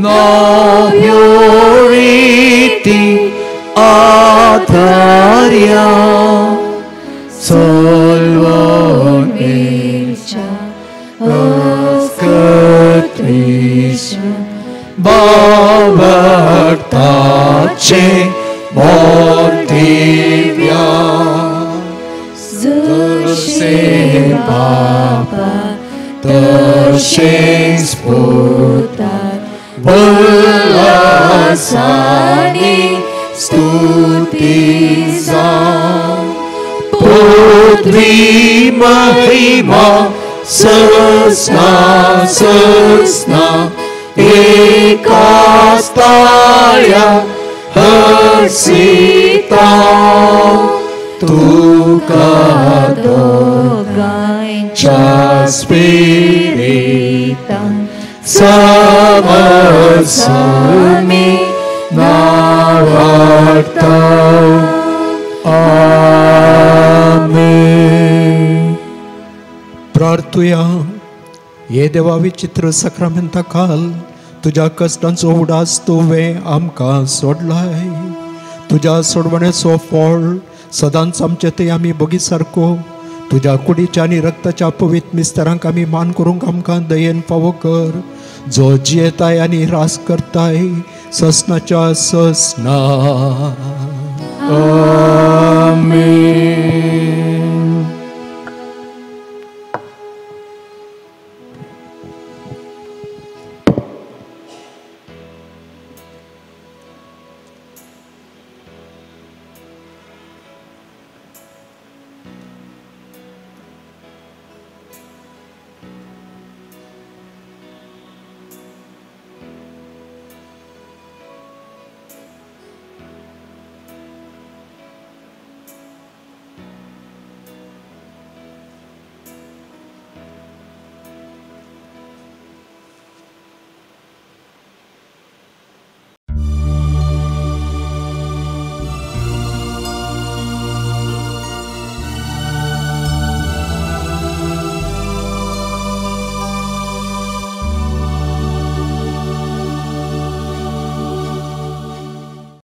नव्यो रीती आधार्या सोलवून वेच्या अस्कत्रीश बावडताचे मोठेव्या जशे बापा तशेंच पुता उल्हासानी स्तुती जावं. पुत्री महिमा ससना ससना एकास्ताया हर्षिता तुका दोगांच्या स्पिरितान समर्समी नावाडता. आमेन. प्रार्थुया. हे देवा विचित्र सक्रामेंता काल तुज्या कश्टांचो उडास तुवें आमकां सोडलाय. तुज्या सोडवणेचो फळ सदांच आमचे ते आमी बगी सारको तुज्या कुडीच्या आनी रक्ताच्या पवित्र मिस्तरांक आमी मान करूंक आमकां दयेन फावो कर, जो जियेताय आनी रास करताय ससनाच्या ससना. आमेन.